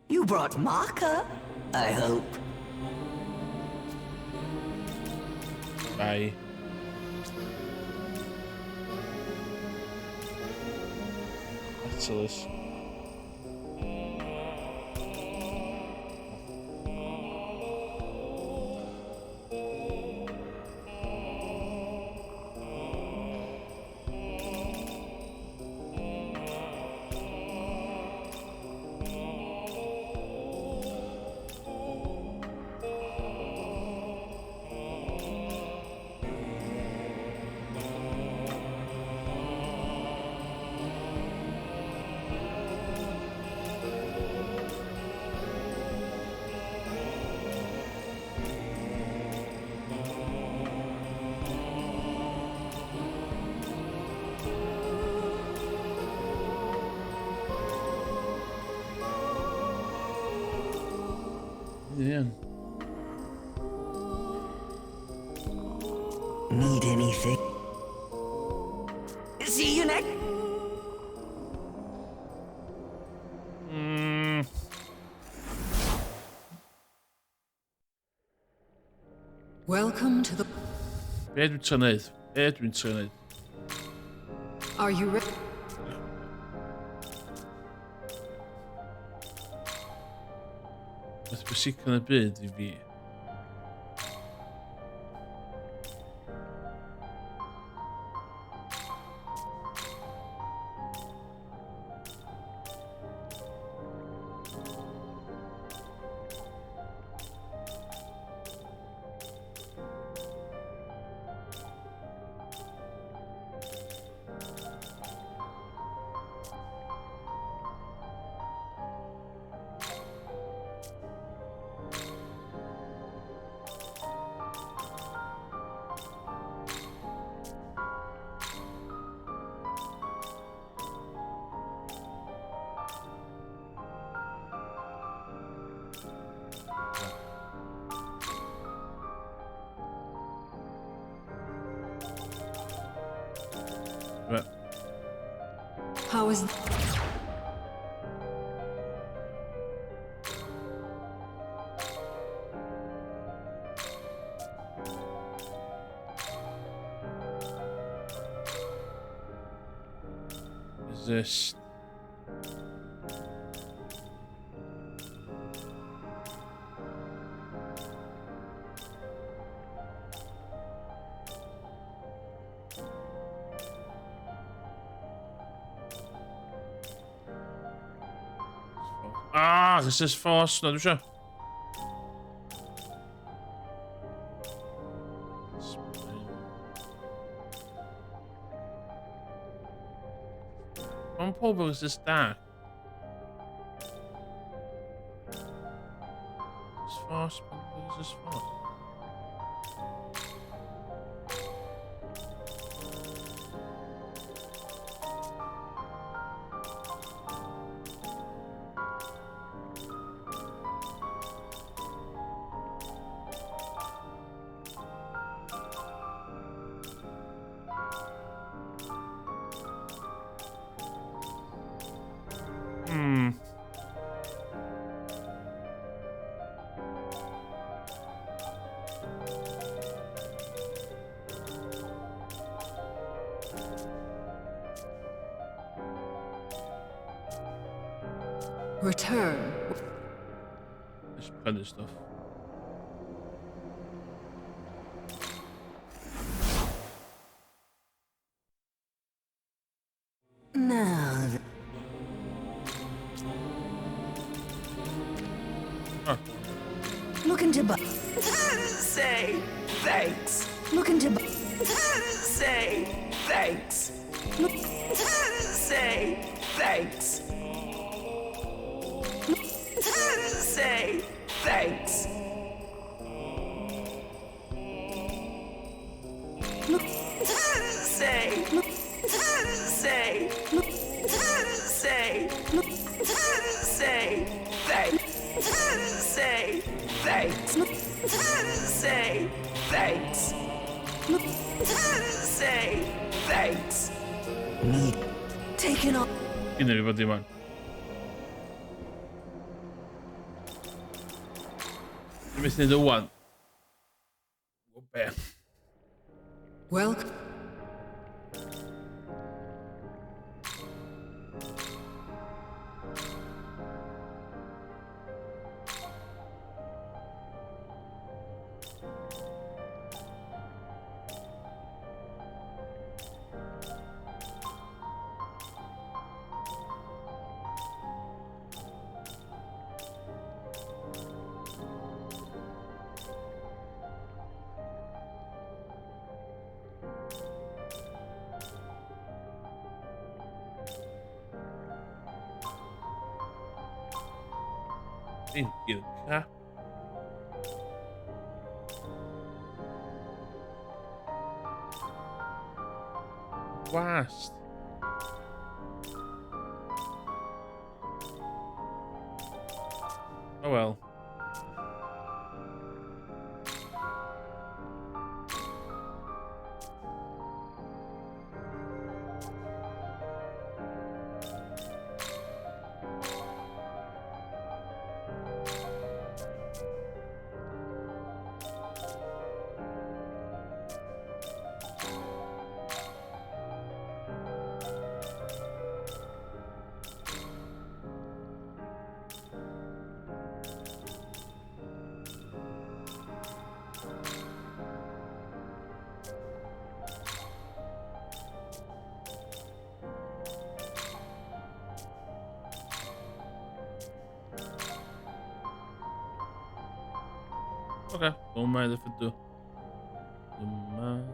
You brought Marker, I hope. Bye. Atlas. Ie. Need anything? See you next. Welcome to the. Be dwi'n trio neud? Be dwi'n trio neud? Are you ready? Beth bwysicaf yn y byd i fi. Right. How is Resist. Ah, resist force, na dwi eisiau. Mae'n pobl resist dark. Resist force, resist force. Return. Just prynu stuff. Now. Huh. Looking to buy. Say thanks. Looking to buy. Say thanks. Look. Say thanks. Say thanks. Look. Say. Look. Say. Look. Say. Look. Say thanks. Say thanks. Say thanks. Say thanks. Need taken off. Gynna fi bod dim on. Dwi'n methu neud o wan. O be. Welcome. Dim gyd crap. Wast. Oh well. Okay, don't mind if I do. Don't mind.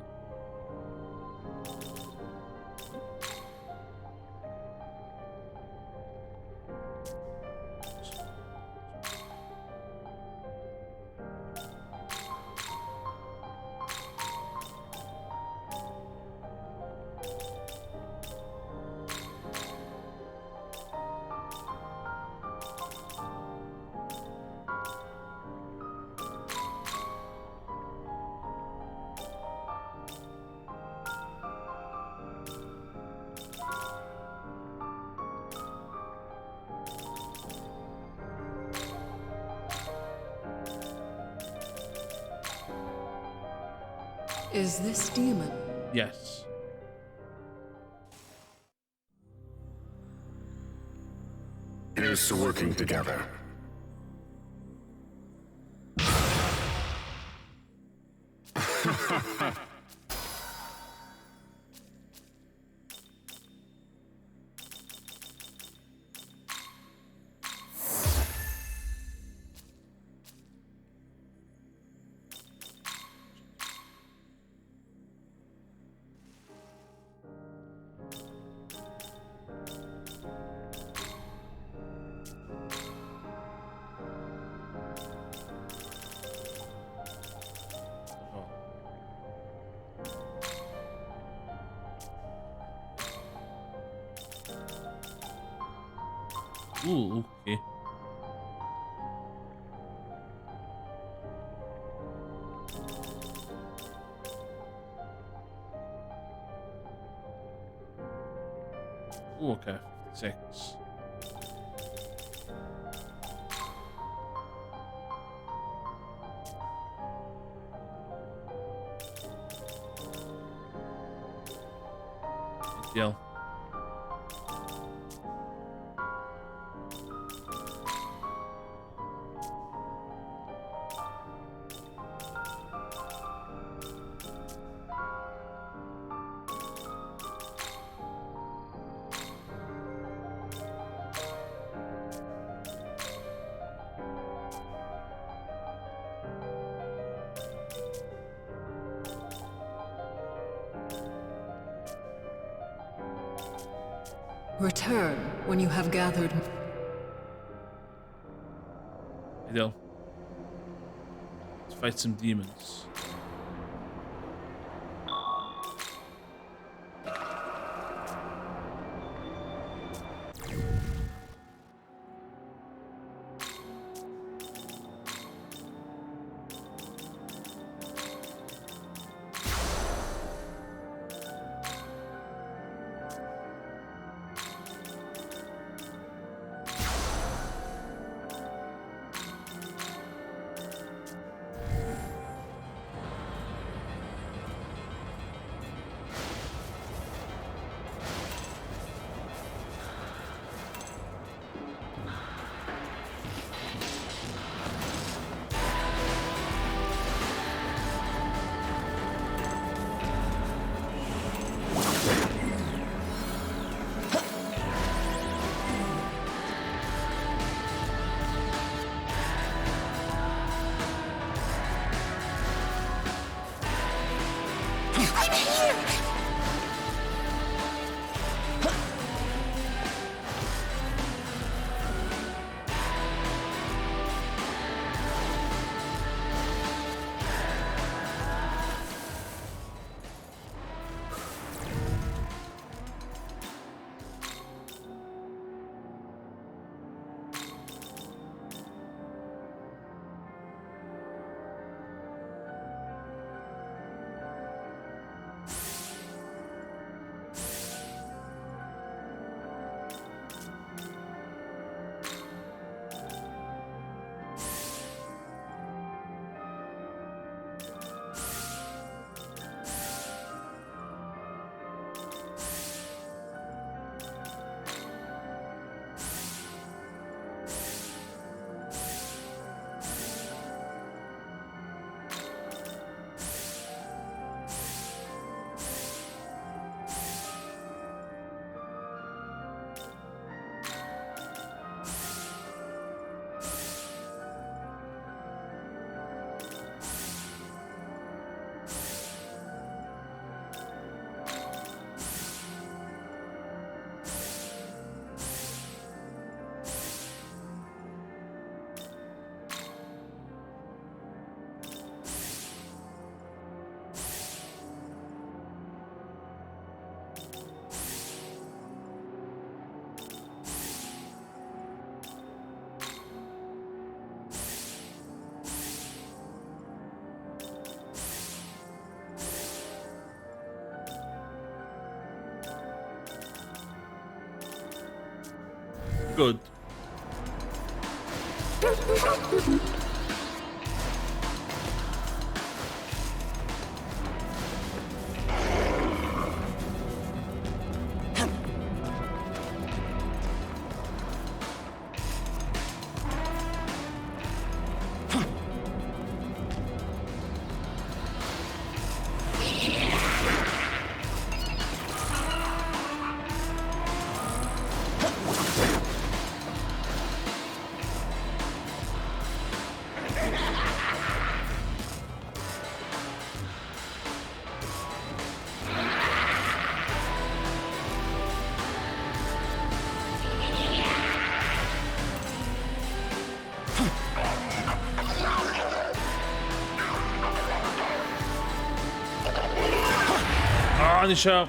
Is this demon? Yes. Here's to working together. Oh. Ooh, okay. Ooh, okay, 56. Deal. Return when you have gathered. Ideal. Let's fight some demons. Good. Ah, ni eisiau.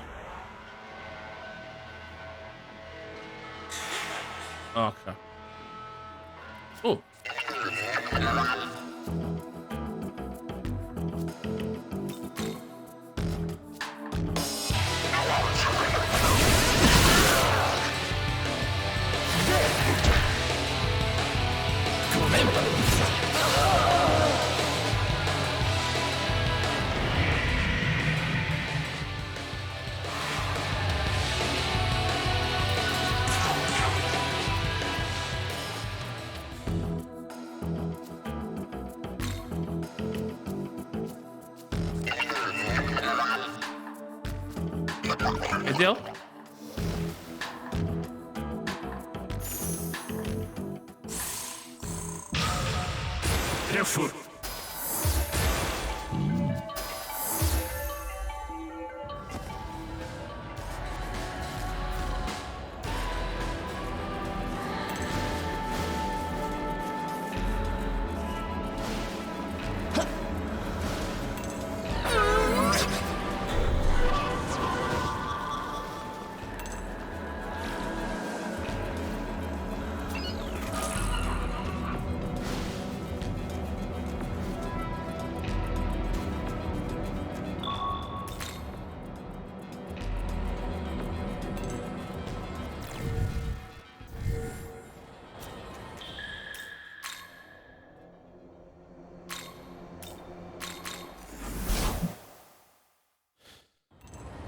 Okay. Oh. Ideal. Careful.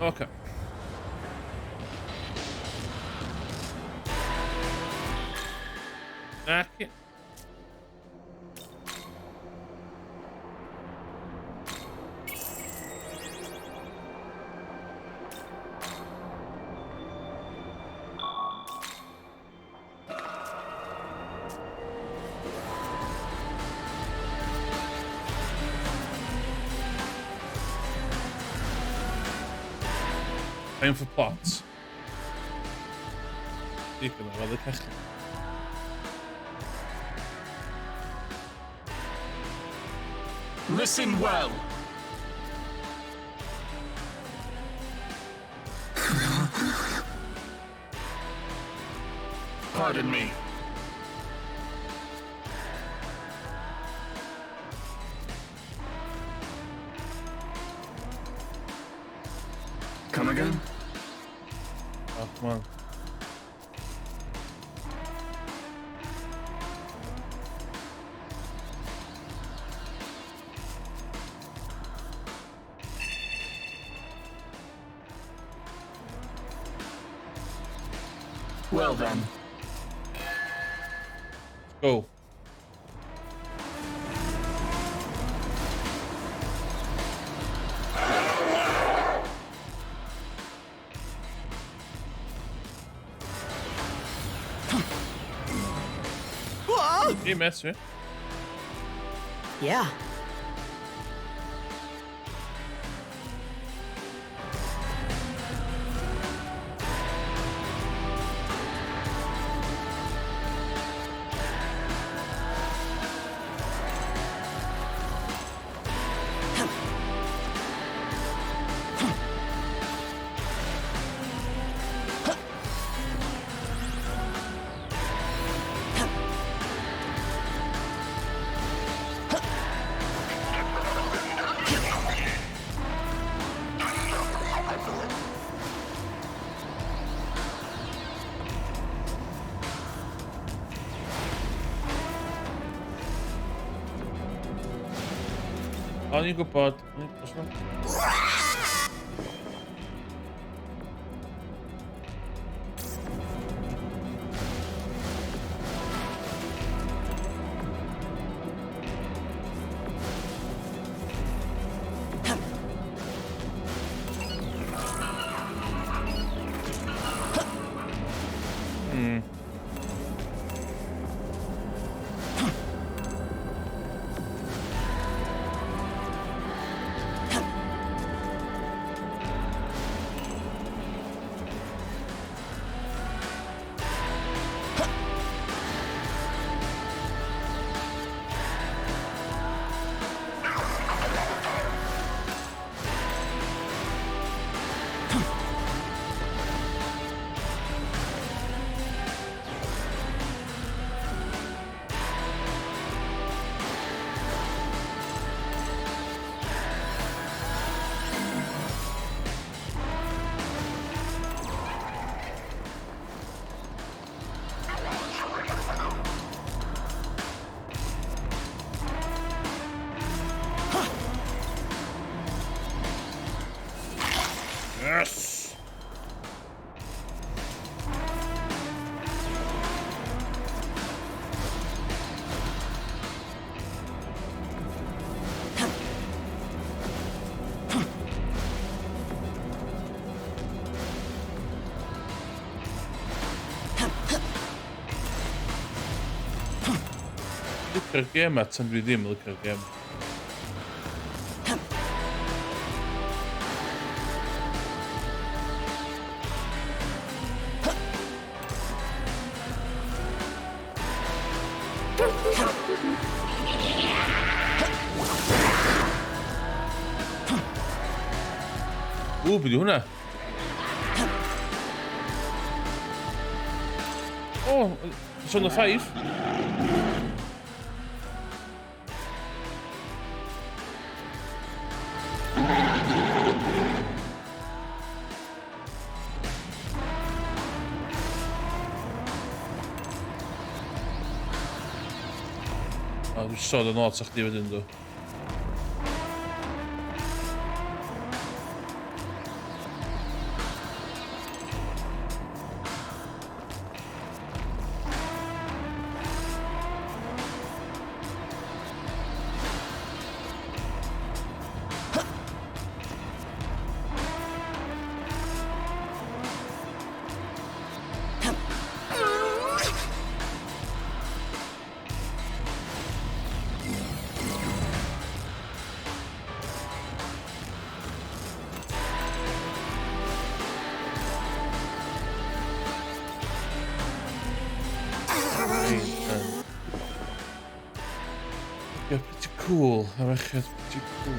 Okay. Back. Time for pots. Digon o weld y cachu. Listen well. Pardon me. Come again? Oh, come on. Well then. Let's go. You mess with. Yeah. O'n i'n gwybod. Yes! Licio'r gêm a tan dwi ddim yn licio'r gêm. Ww, beth yw hwnna? O, Persona 5. O, dwi'n sôn yn ôl sa chdi wedyn, dw. Yeah, pretty cool. A merched pretty cool.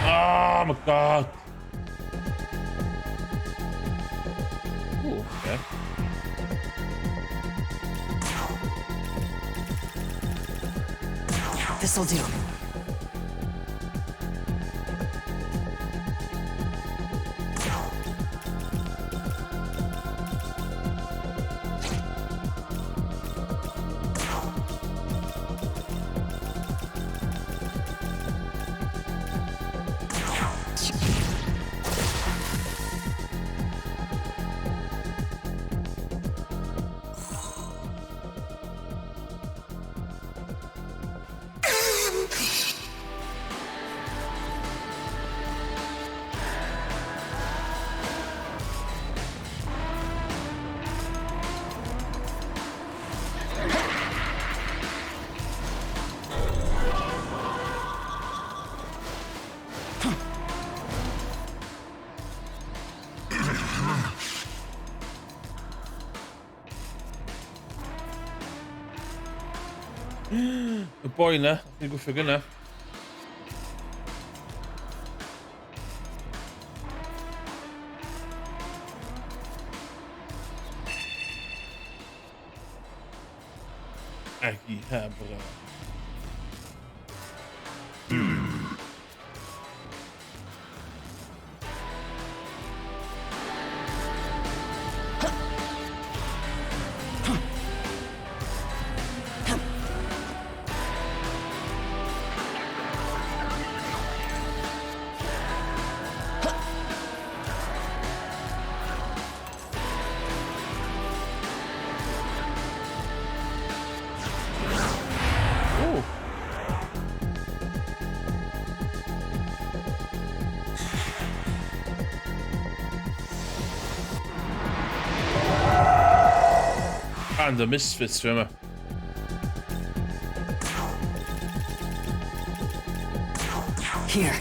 Oh my god! Ooh, okay. This'll do. Y boi na, ni'n gwffio gynna. Akihabara. Band of misfits fi yma. Here.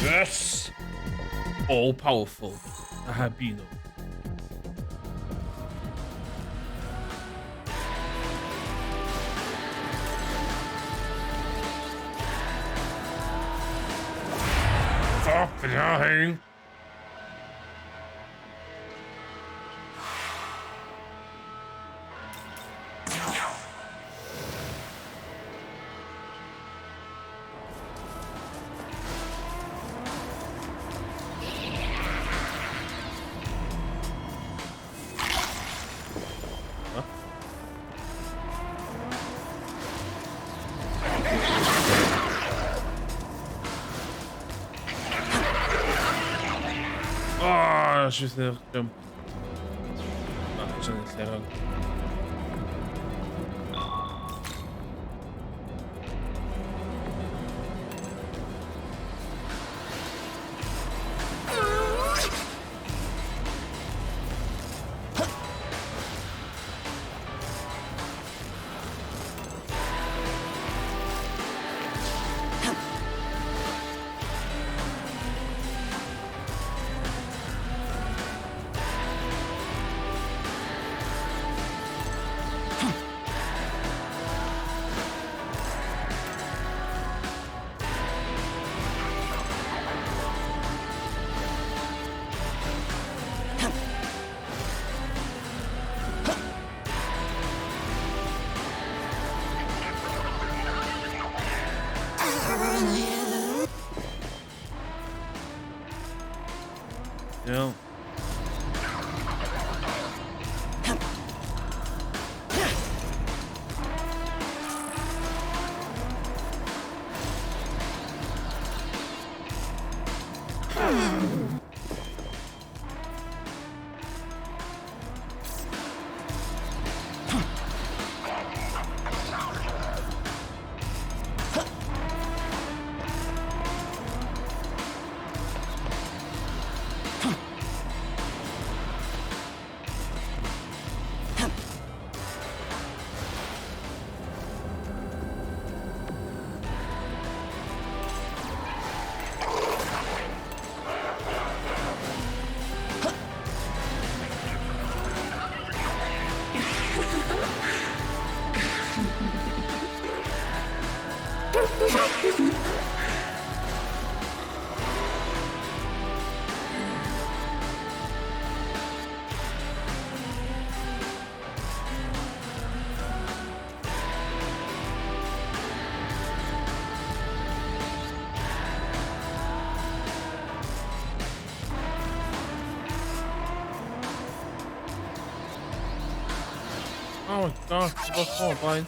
Yes! All powerful. Ahabino. Fucking hell. Oh, nes i jump. Na, sy'n lle wrong. Yeah. Oh my god, what's going on?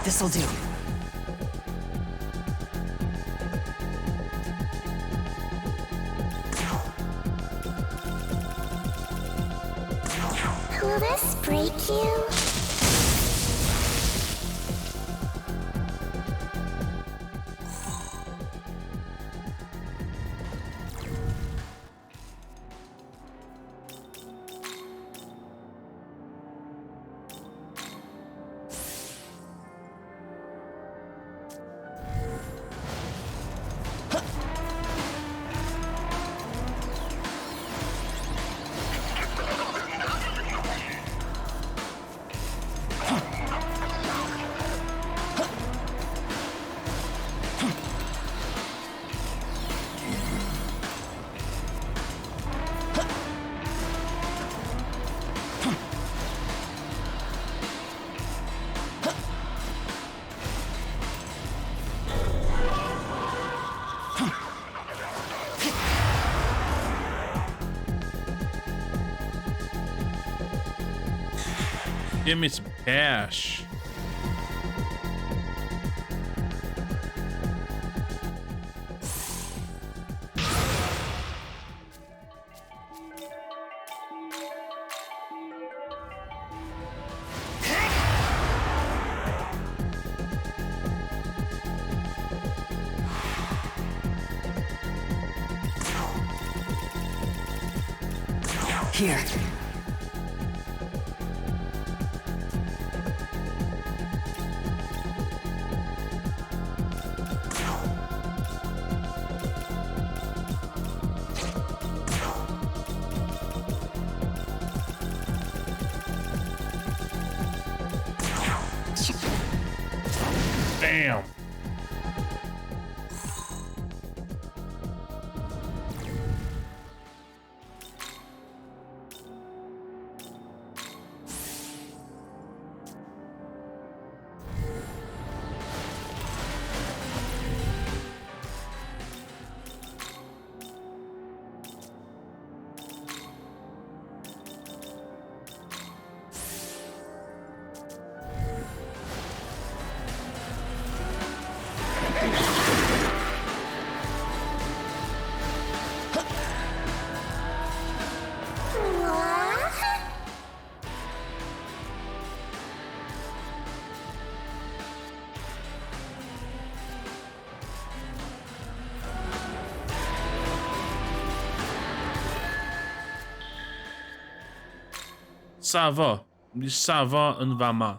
This'll do. Will this break you? Give me some cash. Here. Bam. What? Safo. Mynd i safo yn fama.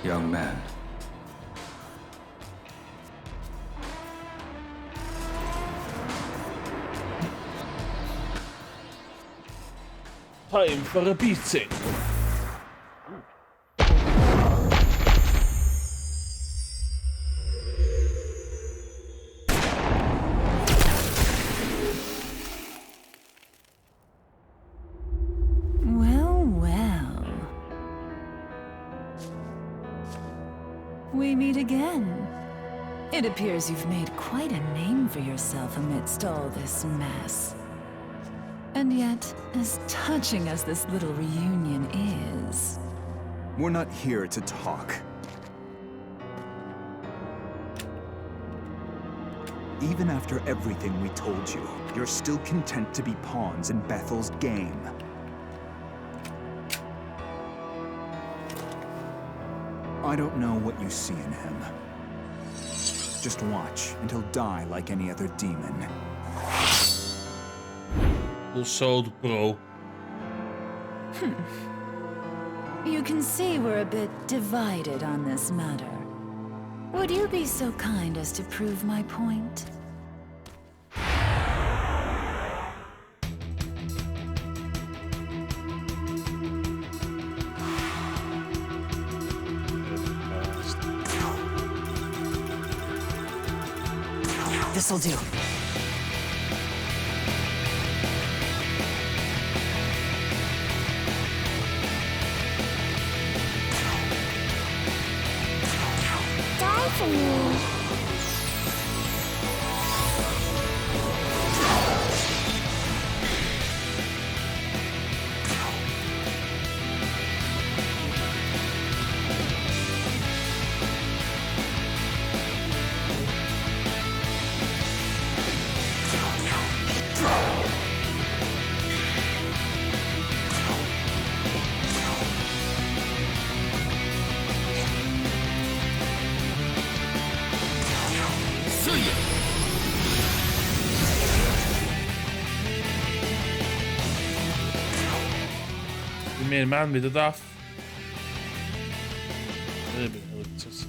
Young man. Time for a beating. Well, well. We meet again. It appears you've made quite a name for yourself amidst all this mess. And yet, as touching as this little reunion is, We're not here to talk. Even after everything we told you, you're still content to be pawns in Bethel's game. I don't know what you see in him. Just watch, and he'll die like any other demon. Full sold, bro. You can see we're a bit divided on this matter. Would you be so kind as to prove my point? This'll do. for me. See ya! The main man with the off. A little bit electricity.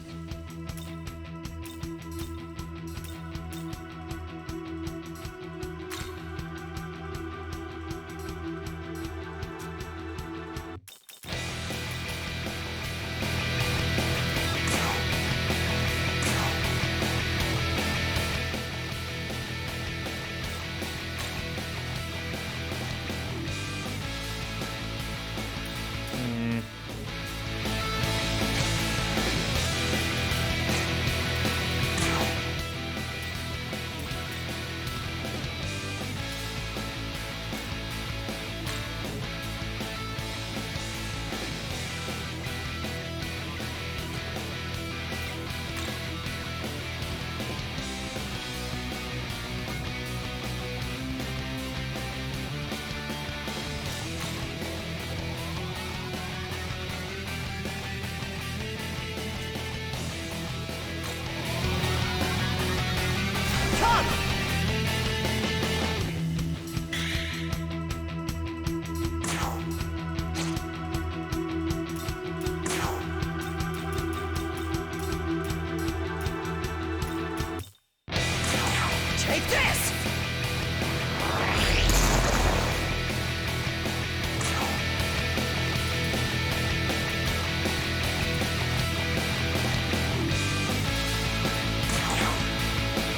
Take this!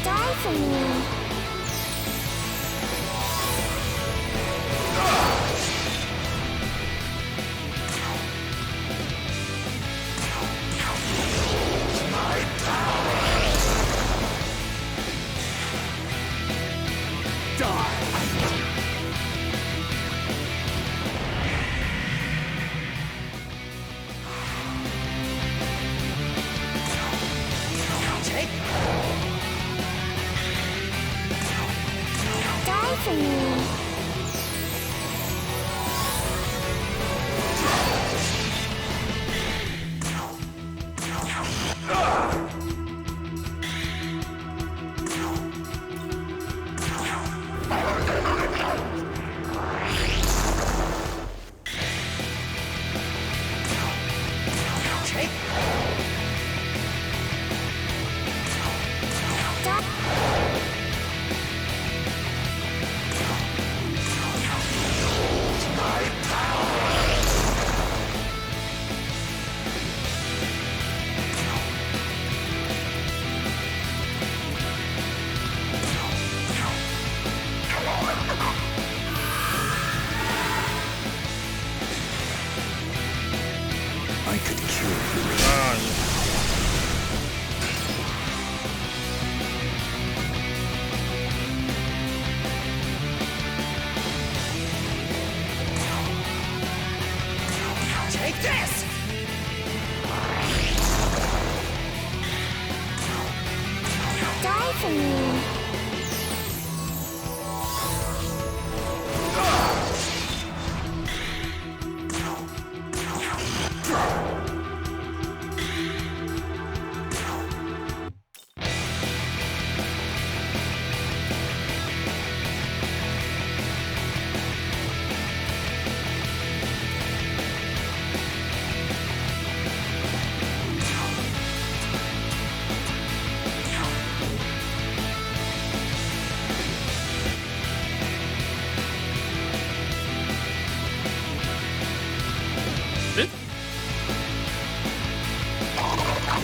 Die for me. Take Die for me. Take Die. I could kill you. Ah, yeah. Take this! Die for me. Beth?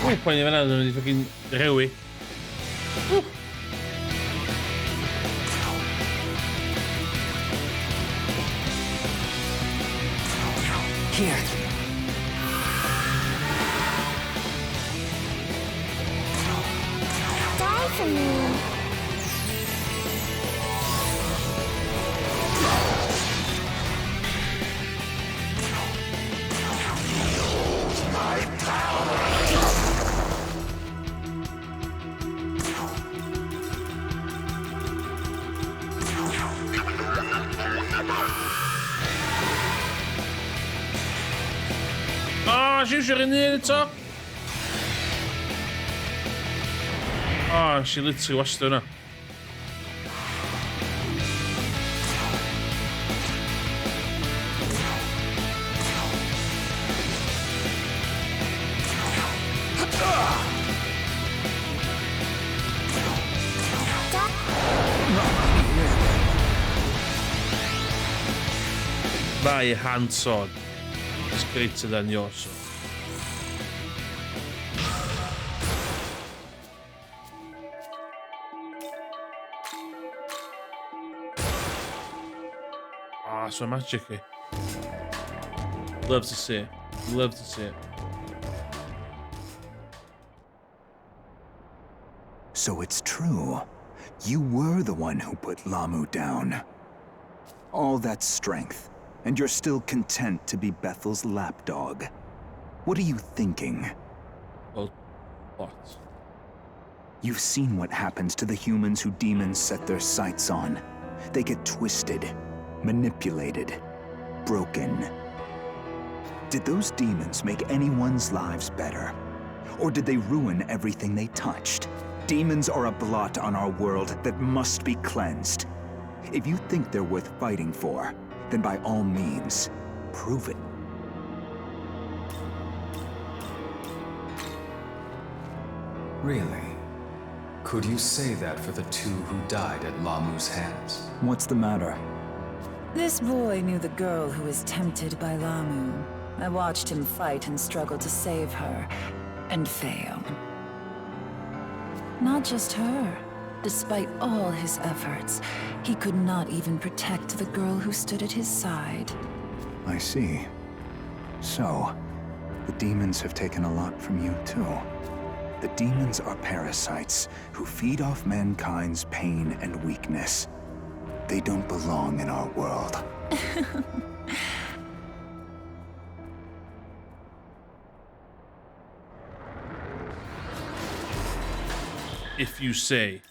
O, poeni fan'na, nhw'n mynd i fucking rewi. Ww. Here. for me. My power! Ah, oh, iwsio'r un un eto! Ah, oh, she literally wastio hwnna. My hand sword is greater than your sword. Ah, so magic i. Love to see it. Love to see it. So it's true. You were the one who put Lahmu down. All that strength, and you're still content to be Bethel's lapdog. What are you thinking? Well, what? You've seen what happens to the humans who demons set their sights on. They get twisted, manipulated, broken. Did those demons make anyone's lives better? Or did they ruin everything they touched? Demons are a blot on our world that must be cleansed. If you think they're worth fighting for, then by all means, prove it. Really? Could you say that for the two who died at Lahmu's hands? What's the matter? This boy knew the girl who was tempted by Lahmu. I watched him fight and struggle to save her, and fail. Not just her. Despite all his efforts, he could not even protect the girl who stood at his side. I see. So, the demons have taken a lot from you, too. The demons are parasites who feed off mankind's pain and weakness. They don't belong in our world. If you say.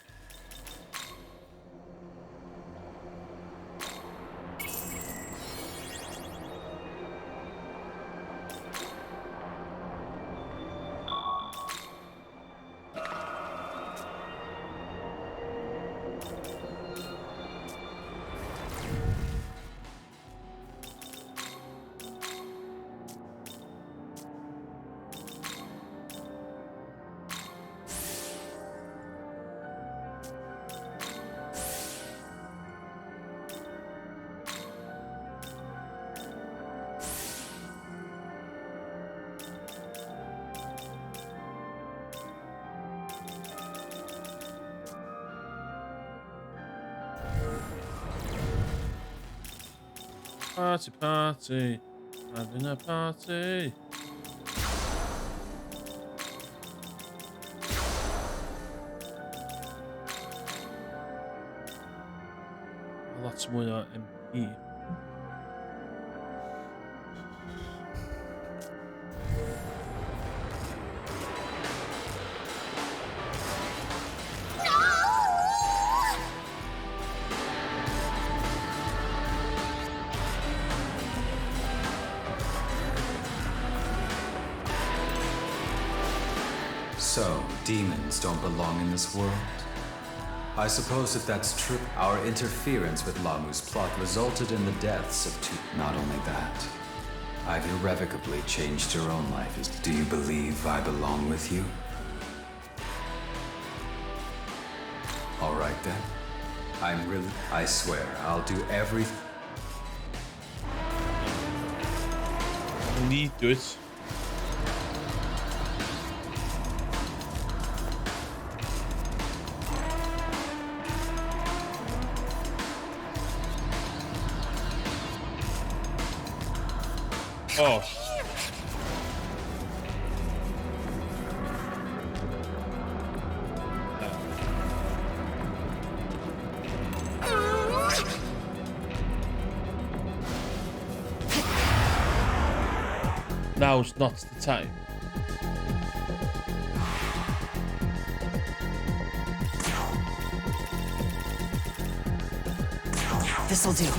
Party, party, having a party. Lot mwy o MP. So, demons don't belong in this world? I suppose if that's true, our interference with Lahmu's plot resulted in the deaths of two. Not only that, I've irrevocably changed your own life. Do you believe I belong with you? All right then. I swear, I'll do everything. I need to it. Oh. Now's not the time. This'll do.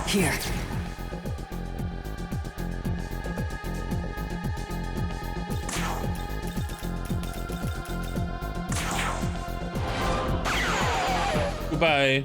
Here. Goodbye.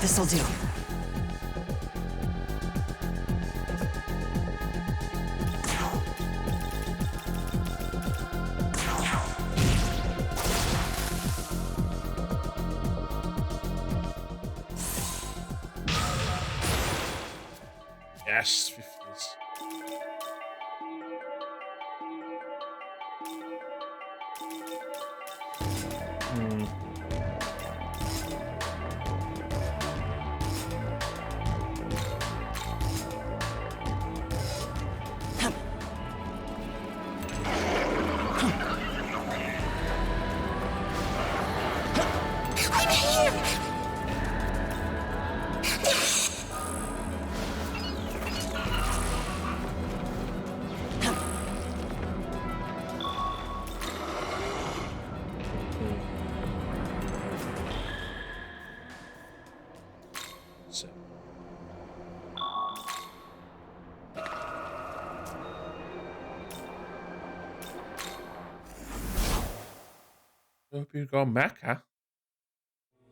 This'll do. Yes, 50s. I'm here! So. Hope you got Mecha.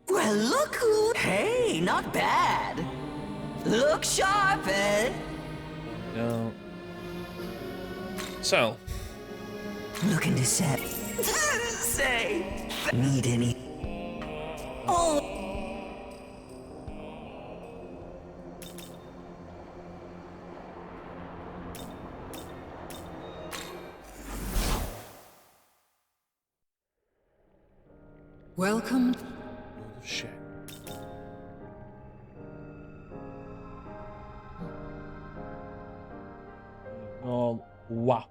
Well, look who. Hey, not bad. Look sharp, eh? No. So, Looking to set. Say. Need any? Oh. Welcome. Lord of Shen. Oh, wow.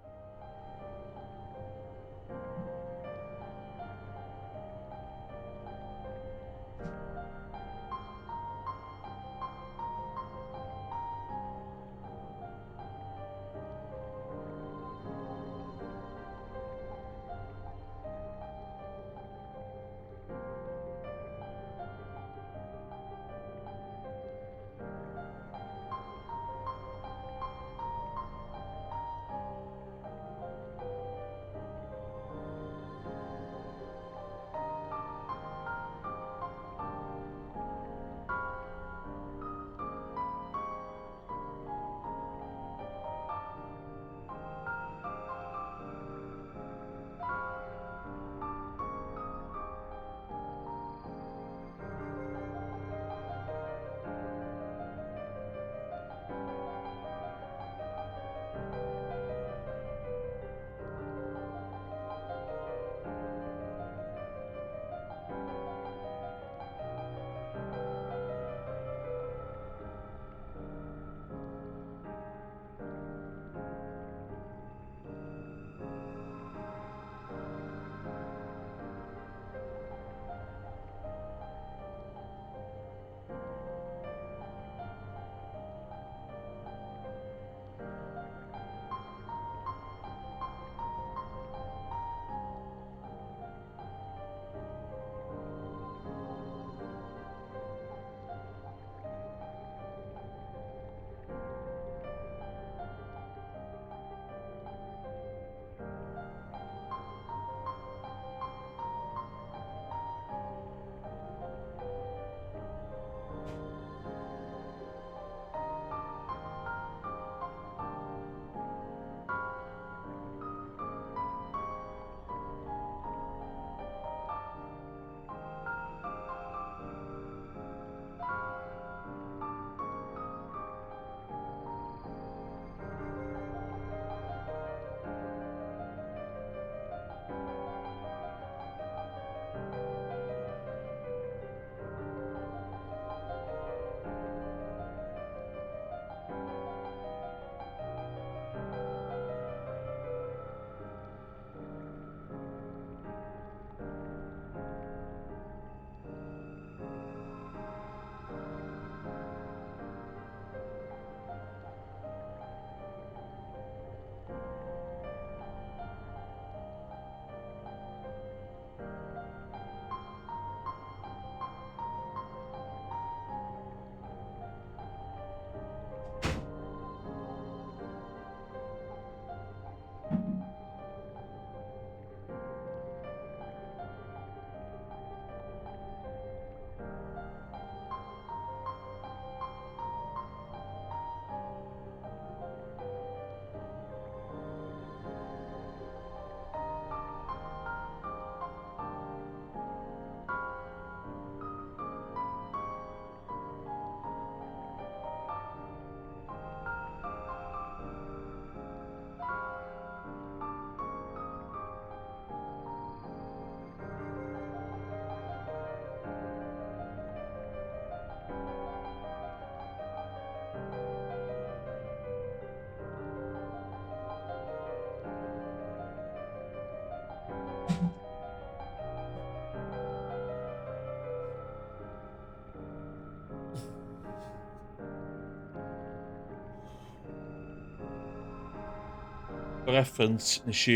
For reference, nes i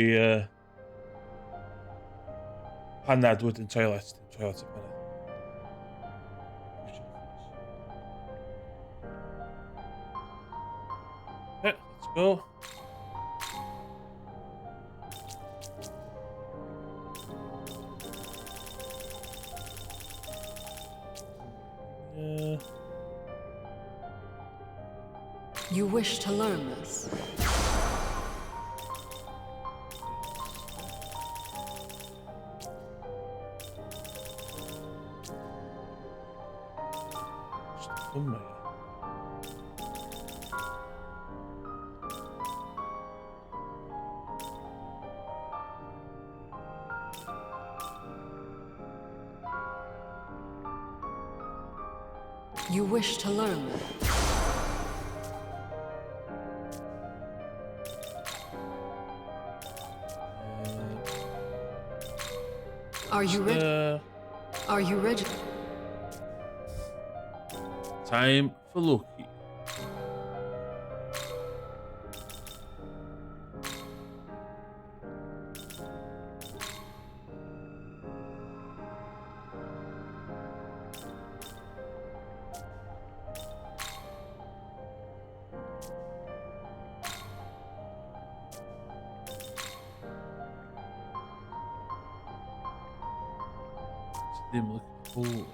panad wedyn toilet. Dim toilet, dim panad. Okay, let's go. Yeah. You wish to learn this? Somewhere. You wish to learn this? Are you ready? Are you ready? Time for Loki. Ddim looking cool.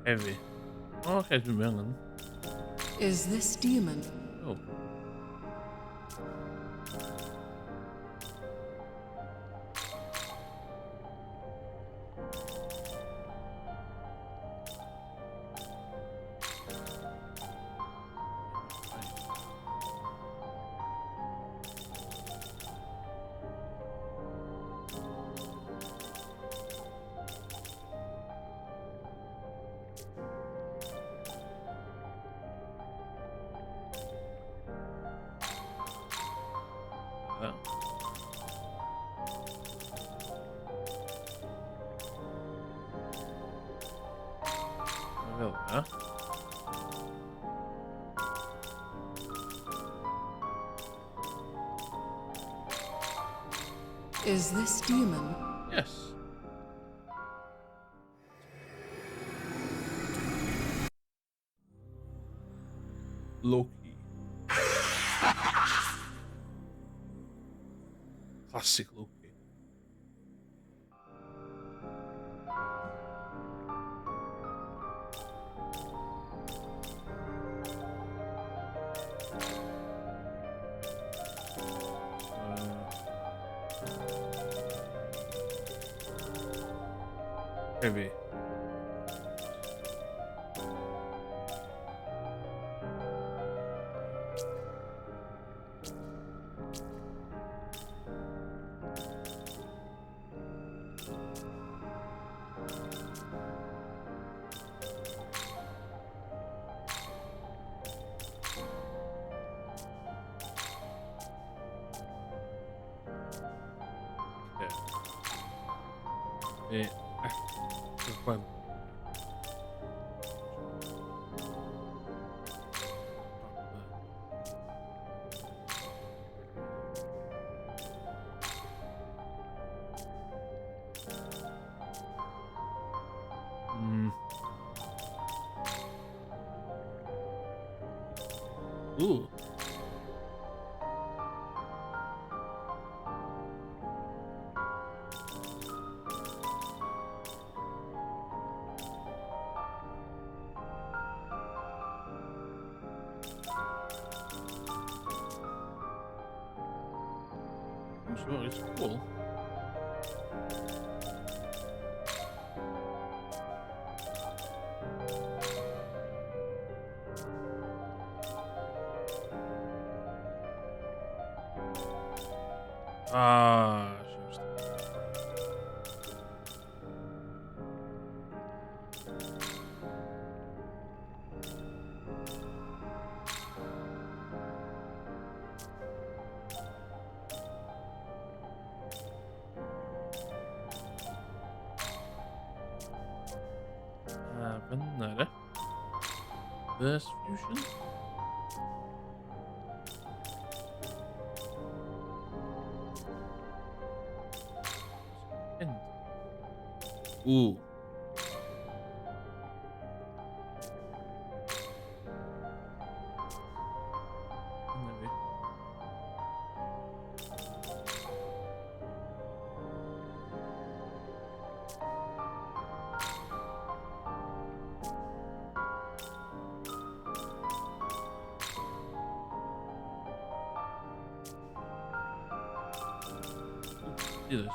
Heavy. Oh, okay, dwi'n meddwl. Is this demon? Oh. Fel yna. Is this demon? Yes. Loki. Classic Loki. Heavy. Yeah. Ooh. Sure, it's cool. Ah, Verse fusion. End. Ooh. Do this.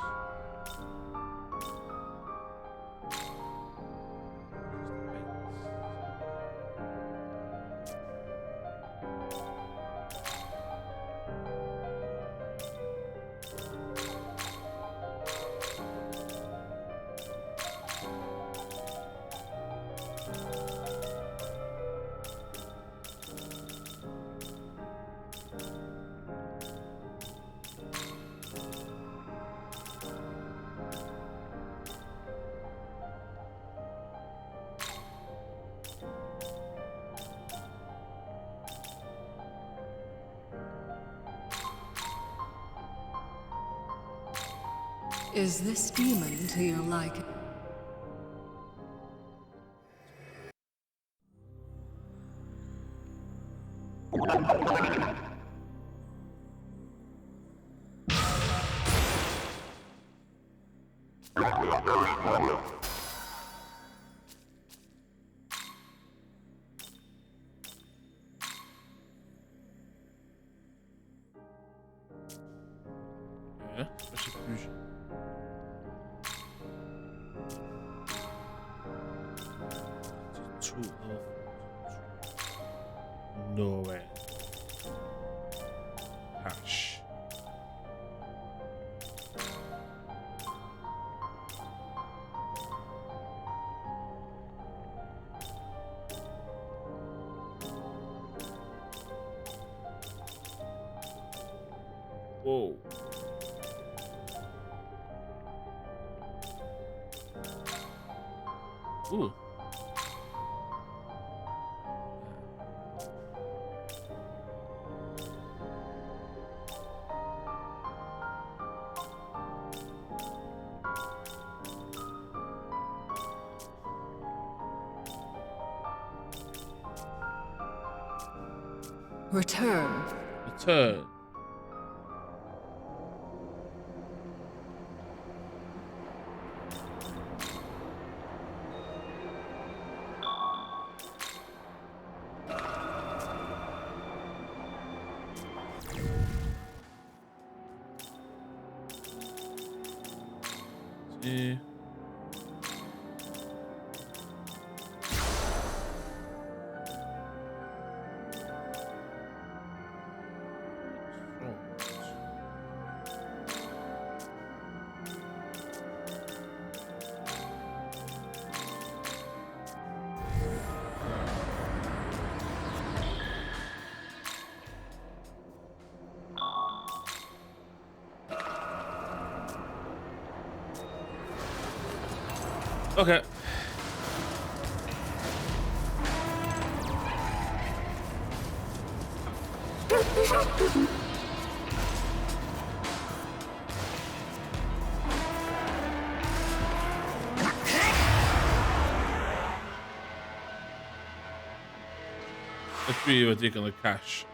Is this demon to your liking? Yeah, special fusion. 2, No way. Cash. Whoa. Ooh. Return. Return. See. Okay. Let's be wedi gael y cash.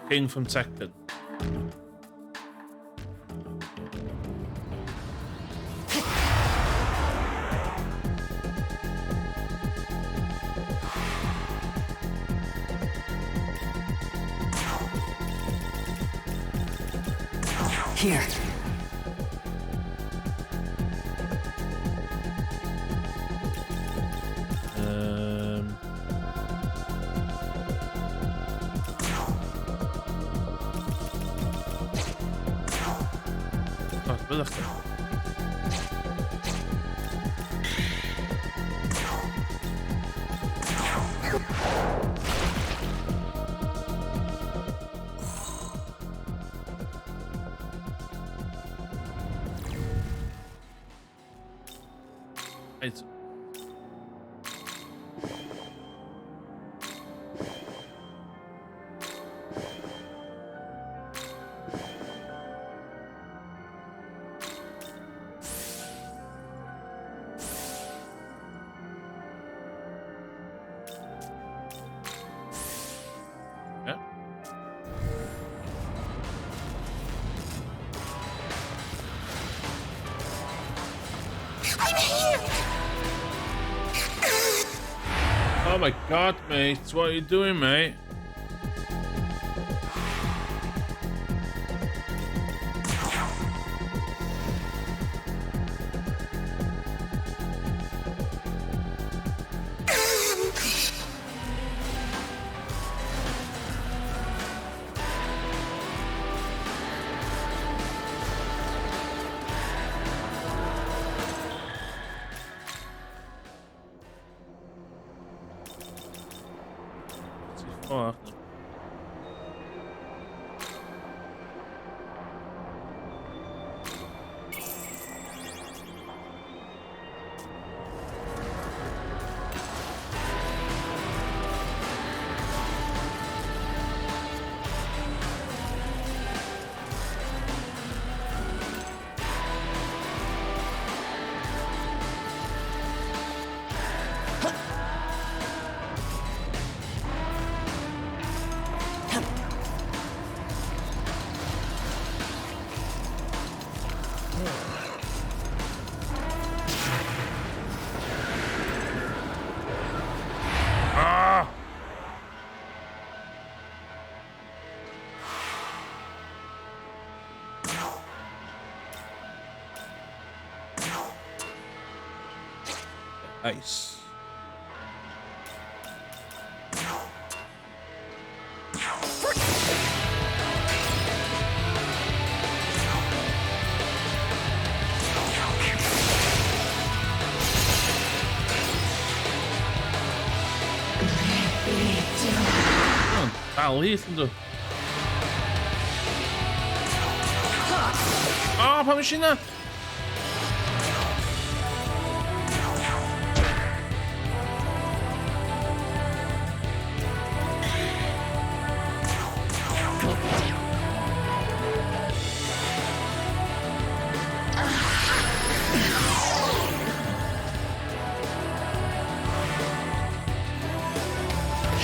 King from Tekken. Here. Oh, byddech chi. Reit. Yeah. I'm here! Oh my god, mate. What are you doing, mate? Oh, Nice. Dal hi, yndw. O, pam eisiau yna?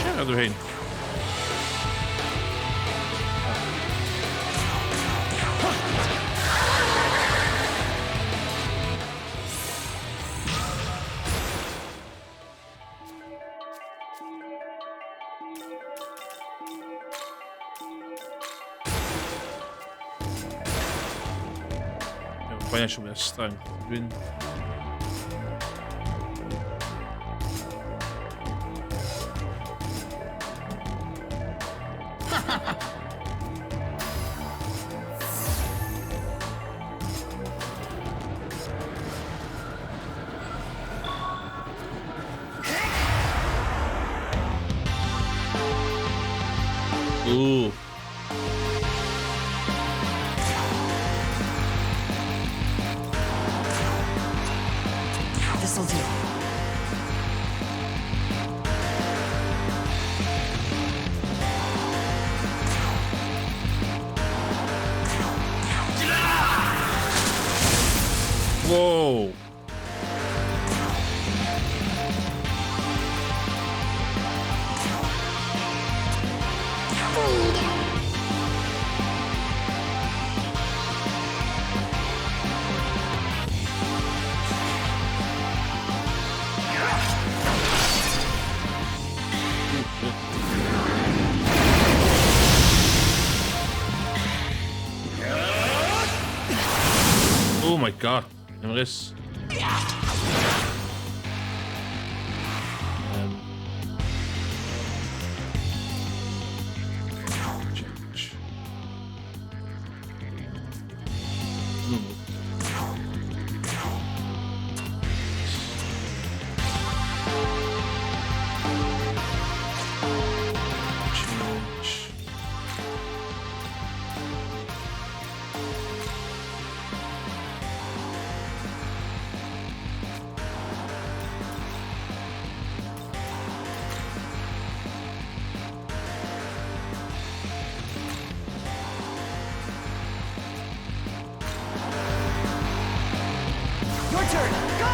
Siarad yw hyn. Financial mwy o strength. Dwi'n... Ooh. This'll do. Whoa. my god, Emrys. Change. Change. Your turn. Go!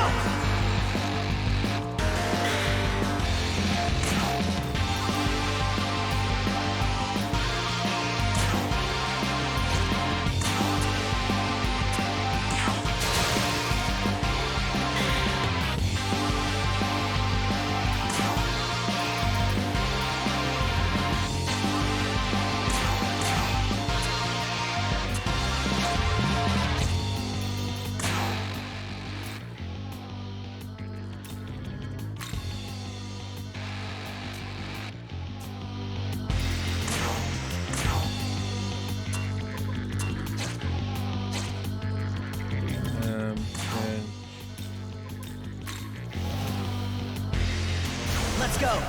Let's go.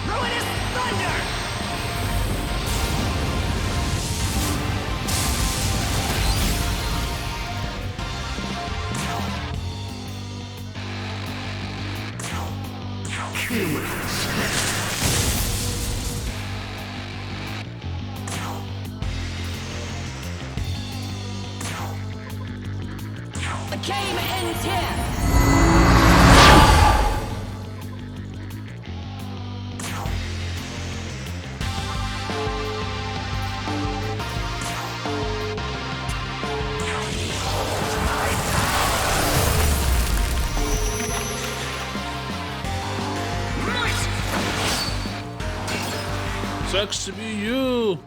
Ruinous Thunder! The game ends here! Sucks to be you.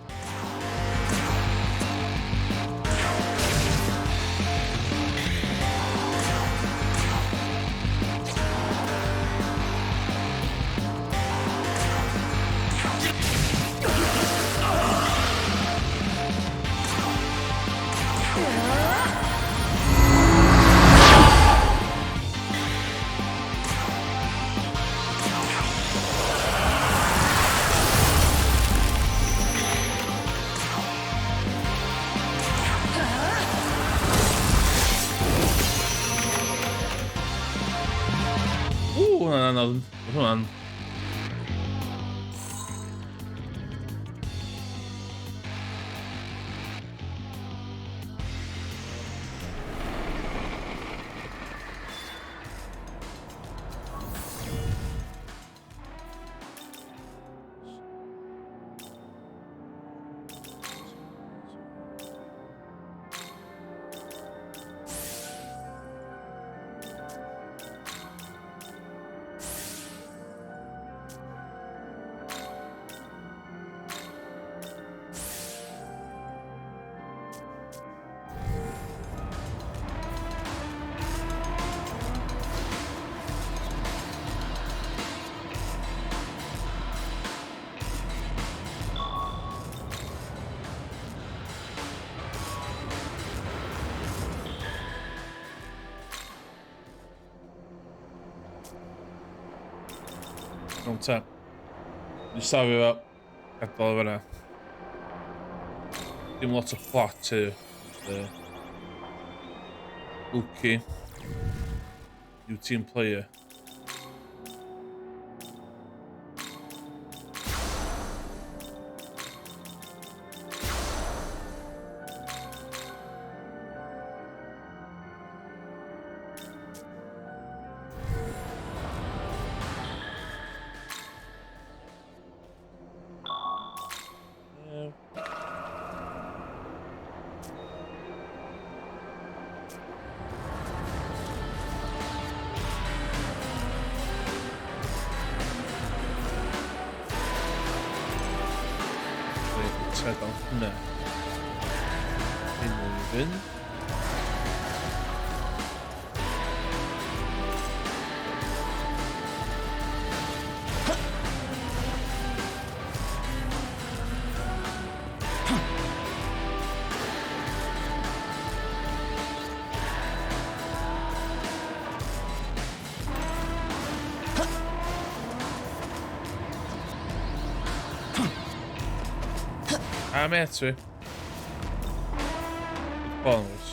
Ww, hwnna'n anodd. Hwnna'n... Iawn ta. Ni safio fo. Gadael o fan'na. Dim lot o plot here. Loki. New team player. Wait, on hwnna. Hyn yn fynd. A met fi. Bonus.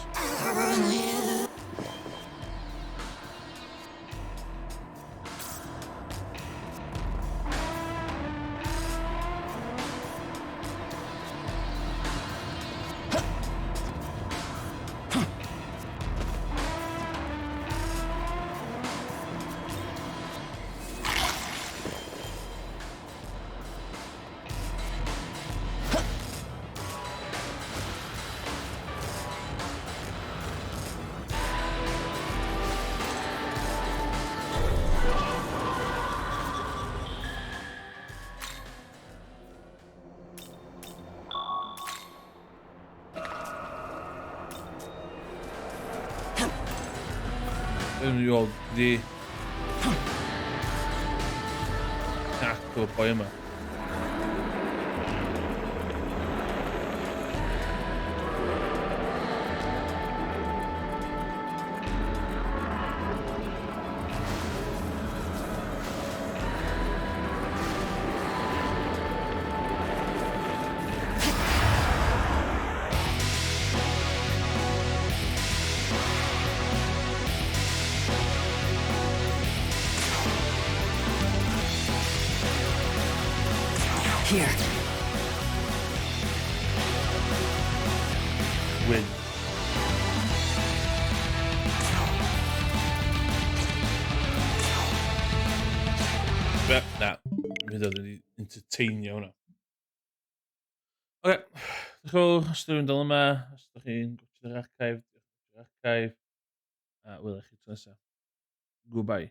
Dwi'n mynd i weld di... Ac o'r boi yma. Here. Win. Be, na. Mynd oedd wedi entertainio hwnna. Oce. Diolch yn fawr os ydych chi'n dal yma, os ydych chi'n gwachod yr archive, diolch yn archive. A welai chi tro nesaf. Goodbye.